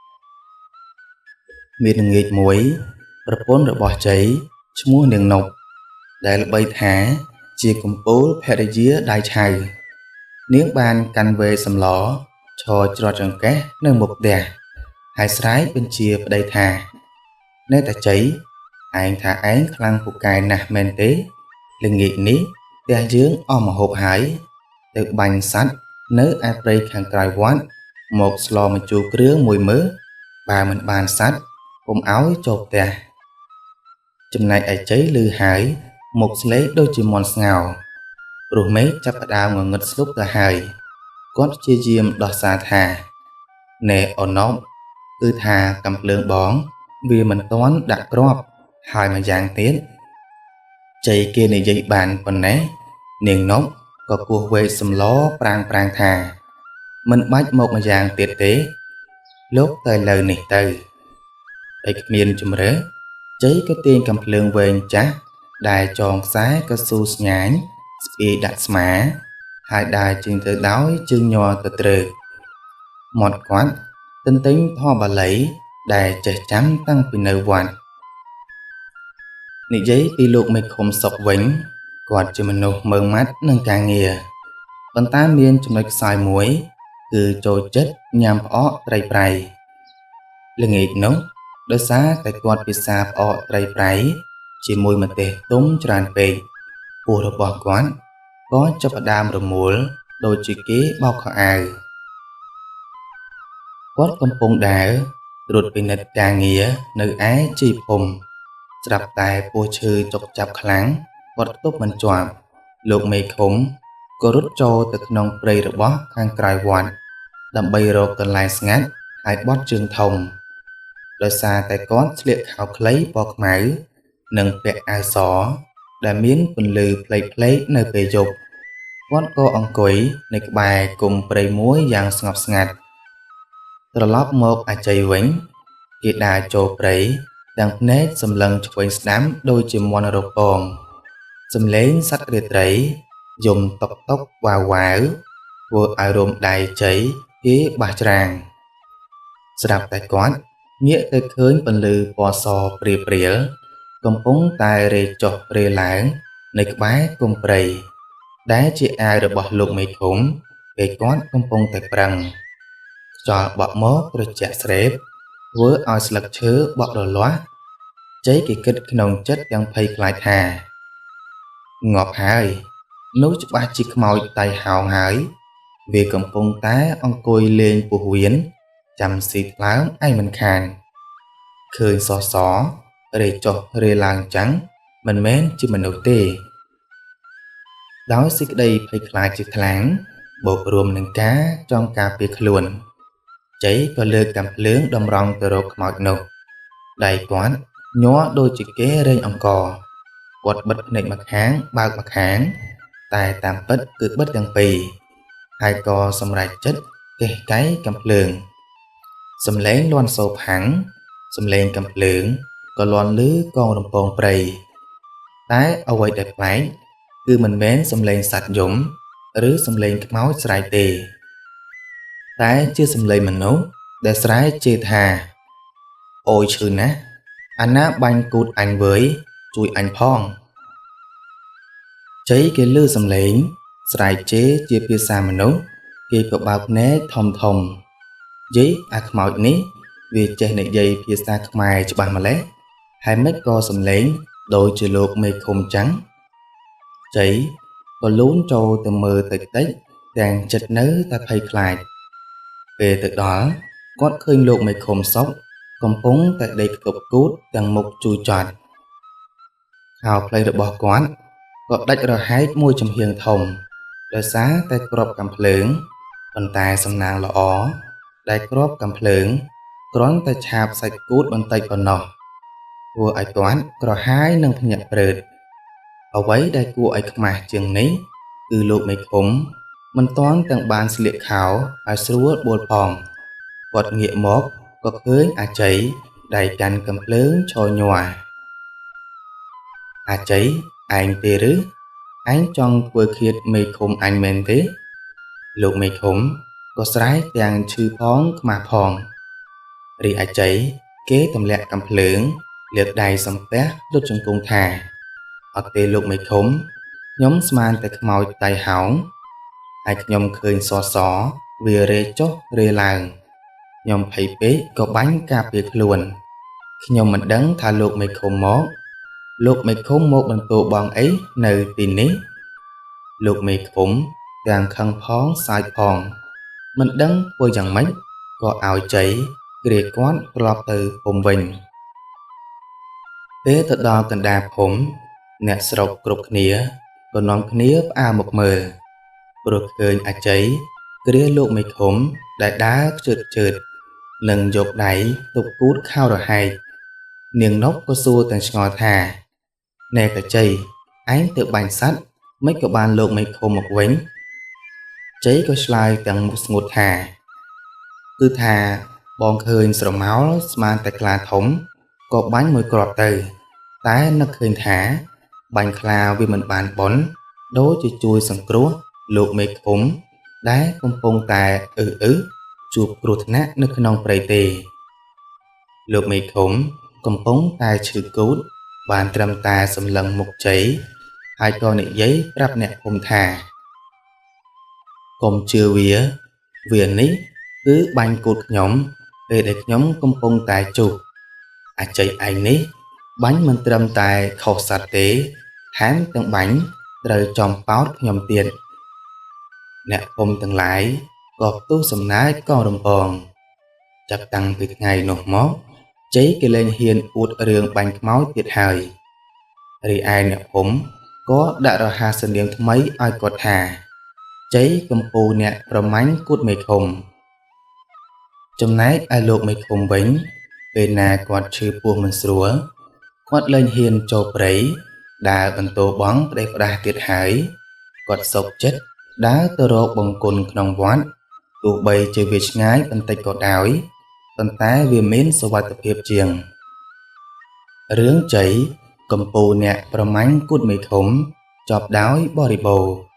មានល្ងាចមួយ ប្រពន្ធរបស់ជ័យឈ្មោះនាងនប់ ដែលល្បីថាជាកំពូលភរិយាដៃឆៅ នាងបានកាន់វែកសម្លឈរច្រត់ចង្កេះនៅមុខផ្ទះ ហើយស្រែកបញ្ជាប្តីថា ណែតាជ័យ ឯងថាឯងខ្លាំងពូកែណាស់មែនទេ? ល្ងាចនេះផ្ទះយើងអស់ម្ហូបហើយ ទៅបាញ់សត្វនៅឯព្រៃខាងក្រោយវត្តមកស្លម្ជូរគ្រឿងមួយមើល បើមិនបានសត្វកុំឲ្យចូលផ្ទះ។ ចំណែកឯជ័យឮហើយមុខស្លេកដូចជាមាន់ស្ងោរ ព្រោះមេឃចាប់ផ្ដើមងងឹតស្លុបទៅហើយ។ គាត់ព្យាយាមដោះសារថា ណែអូនប់ គឺថាកាំភ្លើងបងវាមិនទាន់ដាក់គ្រាប់ ហើយម្យ៉ាងទៀត ជ័យគេនិយាយបានប៉ុណ្ណេះ នាងនប់ក៏គោះវែកសម្លប្រាងប្រាងថា មិនបាច់មកម្យ៉ាងទៀតទេ លោកតែលើនេះទៅ។ តែគ្មានជម្រើស ជ័យក៏ទាញកាំភ្លើងវែងចាស់ដែលចងខ្សែកស៊ូស្ញាញស្ពាយដាក់ស្មា ហើយដើរចេញទៅដោយជើងញ័រទៅត្រើក។ មាត់គាត់ទន្ទិញធម៌បាលីដែលចេះចាំតាំងពីនៅវត្ត។ និយាយពីលោកមេឃុំសុកវិញ គាត់ជាមនុស្សម៉ឺងម៉ាត់នឹងការងារ ប៉ុន្តែមានចំណុចខ្សោយមួយ គឺចូលចិត្តញ៉ាំផ្អកត្រីប្រៃ។ ល្ងាចនោះ ដោយសារតែគាត់ពិសាផ្អកត្រីប្រៃជាមួយម្ទេសទុំច្រើនពេក ពោះរបស់គាត់ក៏ចាប់ផ្ដើមរមួលដូចជាគេបោកខោអាវ។ គាត់កំពុងដើរត្រួតពិនិត្យការងារនៅឯជ័យភូមិ ស្រាប់តែពោះឈឺចុកចាប់ខ្លាំង គាត់ទប់មិនជាប់។ លោកមេឃុំក៏រត់ចូលទៅក្នុងព្រៃរបស់ខាងក្រោយវត្ត ដើម្បីរកកន្លែងស្ងាត់ហើយបត់ជើងធំ។ ដោយសារតែគាត់ស្លៀកខោខ្លីពណ៌ខ្មៅ និងពាក់អាវសដែលមានពន្លឺផ្លេកៗនៅពេលយប់ គាត់ក៏អង្គុយនៅក្បែរគុម្ពព្រៃមួយយ៉ាងស្ងប់ស្ងាត់។ ត្រឡប់មកអាជ័យវិញ គេដើរចូលព្រៃទាំងភ្នែកសម្លឹងឆ្វេងស្ដាំដូចជាមាន់រពង សំឡេងសត្វរាត្រីយំតុកតុកវ៉ាវវ៉ាវធ្វើឲ្យរោមដៃជ័យគេបះច្រាង។ ស្រាប់តែគាត់ងាកទៅឃើញពន្លឺពណ៌សព្រាលៗកំពុងតែរេចុះរេឡើងនៅក្បែរគុម្ពព្រៃ ដែលជាអាវរបស់លោកមេឃុំពេលគាត់កំពុងតែប្រឹង។ ខ្យល់បក់មកត្រជាក់ស្រេប ធ្វើឲ្យស្លឹកឈើបក់រលាស់។ ជ័យគេគិតក្នុងចិត្តយ៉ាងភ័យខ្លាចថា ងាប់ហើយ នោះច្បាស់ជាខ្មោចតៃហោងហើយ វាកំពុងតែអង្គុយលេងពោះវៀនចាំស៊ីថ្លើមឯងមិនខាន ឃើញសសរេចុះរេឡើងចឹងមិនមែនជាមនុស្សទេ ដោយសេចក្តីភ័យខ្លាចជាខ្លាំងបូករួមនឹងការចង់ការពារខ្លួន ជ័យក៏លើកកាំភ្លើងតម្រង់ទៅរកខ្មោចនោះ ដៃគាត់ញ័រដូចជាគេរែងអង្ករគាត់បិទភ្នែកម្ខាងបើកម្ខាង តែតាមពិតគឺបិទទាំងពីរ ហើយក៏សម្រេចចិត្តកេះកៃកាំភ្លើង សំឡេងលាន់សូផាំង សំឡេងកាំភ្លើងក៏លាន់ឮកងរំពងព្រៃ តែអ្វីដែលប្លែកគឺមិនមែនសំឡេងសត្វយំ ឬសំឡេងខ្មោចស្រែកទេ តែជាសំឡេងមនុស្សដែលស្រែកជេរថា អូយឈឺណាស់ អាណាបាញ់គូតអញវើយជួយអញផង ជ័យគេឮសំឡេងស្រែកជេរជាភាសាមនុស្សគេក៏បើកភ្នែកធំធំ យីអាខ្មោចនេះវាចេះនិយាយភាសាខ្មែរច្បាស់ម្ល៉េះ ហើយម៉េចក៏សំឡេងដូចជាលោកមេឃុំចឹង ជ័យក៏លូនចូលទៅមើលតិចៗទាំងចិត្តនៅតែភ័យខ្លាច ពេលទៅដល់គាត់ឃើញលោកមេឃុំសុកកំពុងតែដេកខ្ទប់គូទទាំងមុខជូរចត់ ខោខ្លីរបស់គាត់ក៏ដាច់រហែកមួយចំហៀងធំដោយសារតែគ្រាប់កាំភ្លើង ប៉ុន្តែសំណាងល្អដែលគ្រាប់កាំភ្លើងគ្រាន់តែឆាបសាច់គូទបន្តិចប៉ុណ្ណោះ ធ្វើឲ្យគាត់ក្រហាយនិងភ្ញាក់ព្រឺត អ្វីដែលគួរឲ្យខ្មាស់ជាងនេះគឺលោកមេឃុំមិនទាន់ទាំងបានស្លៀកខោឲ្យស្រួលបួលផង គាត់ងាកមកក៏ឃើញអាជ័យដៃកាន់កាំភ្លើងឈរញ័រ អាជ័យឯងទេឬ ឯងចង់ធ្វើឃាតមេឃុំអញមែនទេ លោកមេឃុំក៏ស្រែកទាំងឈឺផងខ្មាស់ផង រីឯជ័យគេទម្លាក់កាំភ្លើងលើកដៃសំពះលុតជង្គង់ថា អត់ទេលោកមេឃុំ ខ្ញុំស្មានតែខ្មោចតៃហោង ហើយខ្ញុំឃើញសសវារេចុះរេឡើង ខ្ញុំភ័យពេកក៏បាញ់ការពារខ្លួន ខ្ញុំមិនដឹងថាលោកមេឃុំមក លោកមេឃុំមកបន្ទោបងអីនៅទីនេះ លោកមេឃុំទាំងខឹងផងសើចផង មិនដឹងធ្វើយ៉ាងម៉េចក៏ឲ្យជ័យគ្រាគាត់ត្រឡប់ទៅភូមិវិញ ពេលទៅដល់កណ្ដាលភូមិអ្នកស្រុកគ្រប់គ្នាក៏នាំគ្នាផ្អើលមកមើល ព្រោះឃើញអាជ័យគ្រាលោកមេឃុំដែលដើរខ្ជើតខ្ជើតនិងយកដៃទប់គូទខោរហែក នាងនប់ក៏សួរទាំងឆ្ងល់ថា ណែតាជ័យឯងទៅបាញ់សត្វមិនក៏បានលោកមេឃុំមកវិញ ជ័យក៏ឆ្លើយទាំងមុខស្ងួតថា គឺថាបងឃើញស្រមោលស្មានតែខ្លាធំក៏បាញ់មួយគ្រាប់ទៅ តែនឹកឃើញថាបាញ់ខ្លាវាមិនបានបុណ្យដូចជាជួយសង្គ្រោះលោកមេឃុំដែលកំពុងតែអ៊ឺអ៊ឺជួបគ្រោះថ្នាក់នៅក្នុងព្រៃទេ លោកមេឃុំកំពុងតែឈឺគូទបានត្រឹមតែសម្លឹងមុខជ័យ ហើយក៏និយាយប្រាប់អ្នកភូមិថា កុំជឿវា វានេះគឺបាញ់គូទខ្ញុំពេលដែលខ្ញុំកំពុងតែជុះ អាជ័យឯងនេះបាញ់មិនត្រឹមតែខុសសត្វទេ ថែមទាំងបាញ់ត្រូវចំប៉ោតខ្ញុំទៀត អ្នកភូមិទាំងឡាយក៏ផ្ទុះសំណាចកងរំពង ចាប់តាំងពីថ្ងៃនោះមក ជ័យគេលែងហ៊ានអួតរឿងបាញ់ខ្មោចទៀតហើយ រីឯអ្នកភូមិក៏ដាក់រហ័សនាមថ្មីឲ្យគាត់ថា ជ័យកំពូលអ្នកប្រមាញ់គូទមេឃុំ ចំណែកឯលោកមេឃុំវិញ ពេលណាគាត់ឈឺពោះមិនស្រួល គាត់លែងហ៊ានចូលព្រៃដើរបន្ទោបង់ផ្ដេសផ្ដាសទៀតហើយ គាត់សុខចិត្តដើរទៅរកបង្គន់ក្នុងវត្ត ទោះបីជាវាឆ្ងាយបន្តិចក៏ដោយ ប៉ុន្តែវាមានសុវត្ថិភាពជាង រឿងជ័យកំពូលអ្នកប្រមាញ់គូទមេឃុំចប់ដោយបរិបូរណ៍។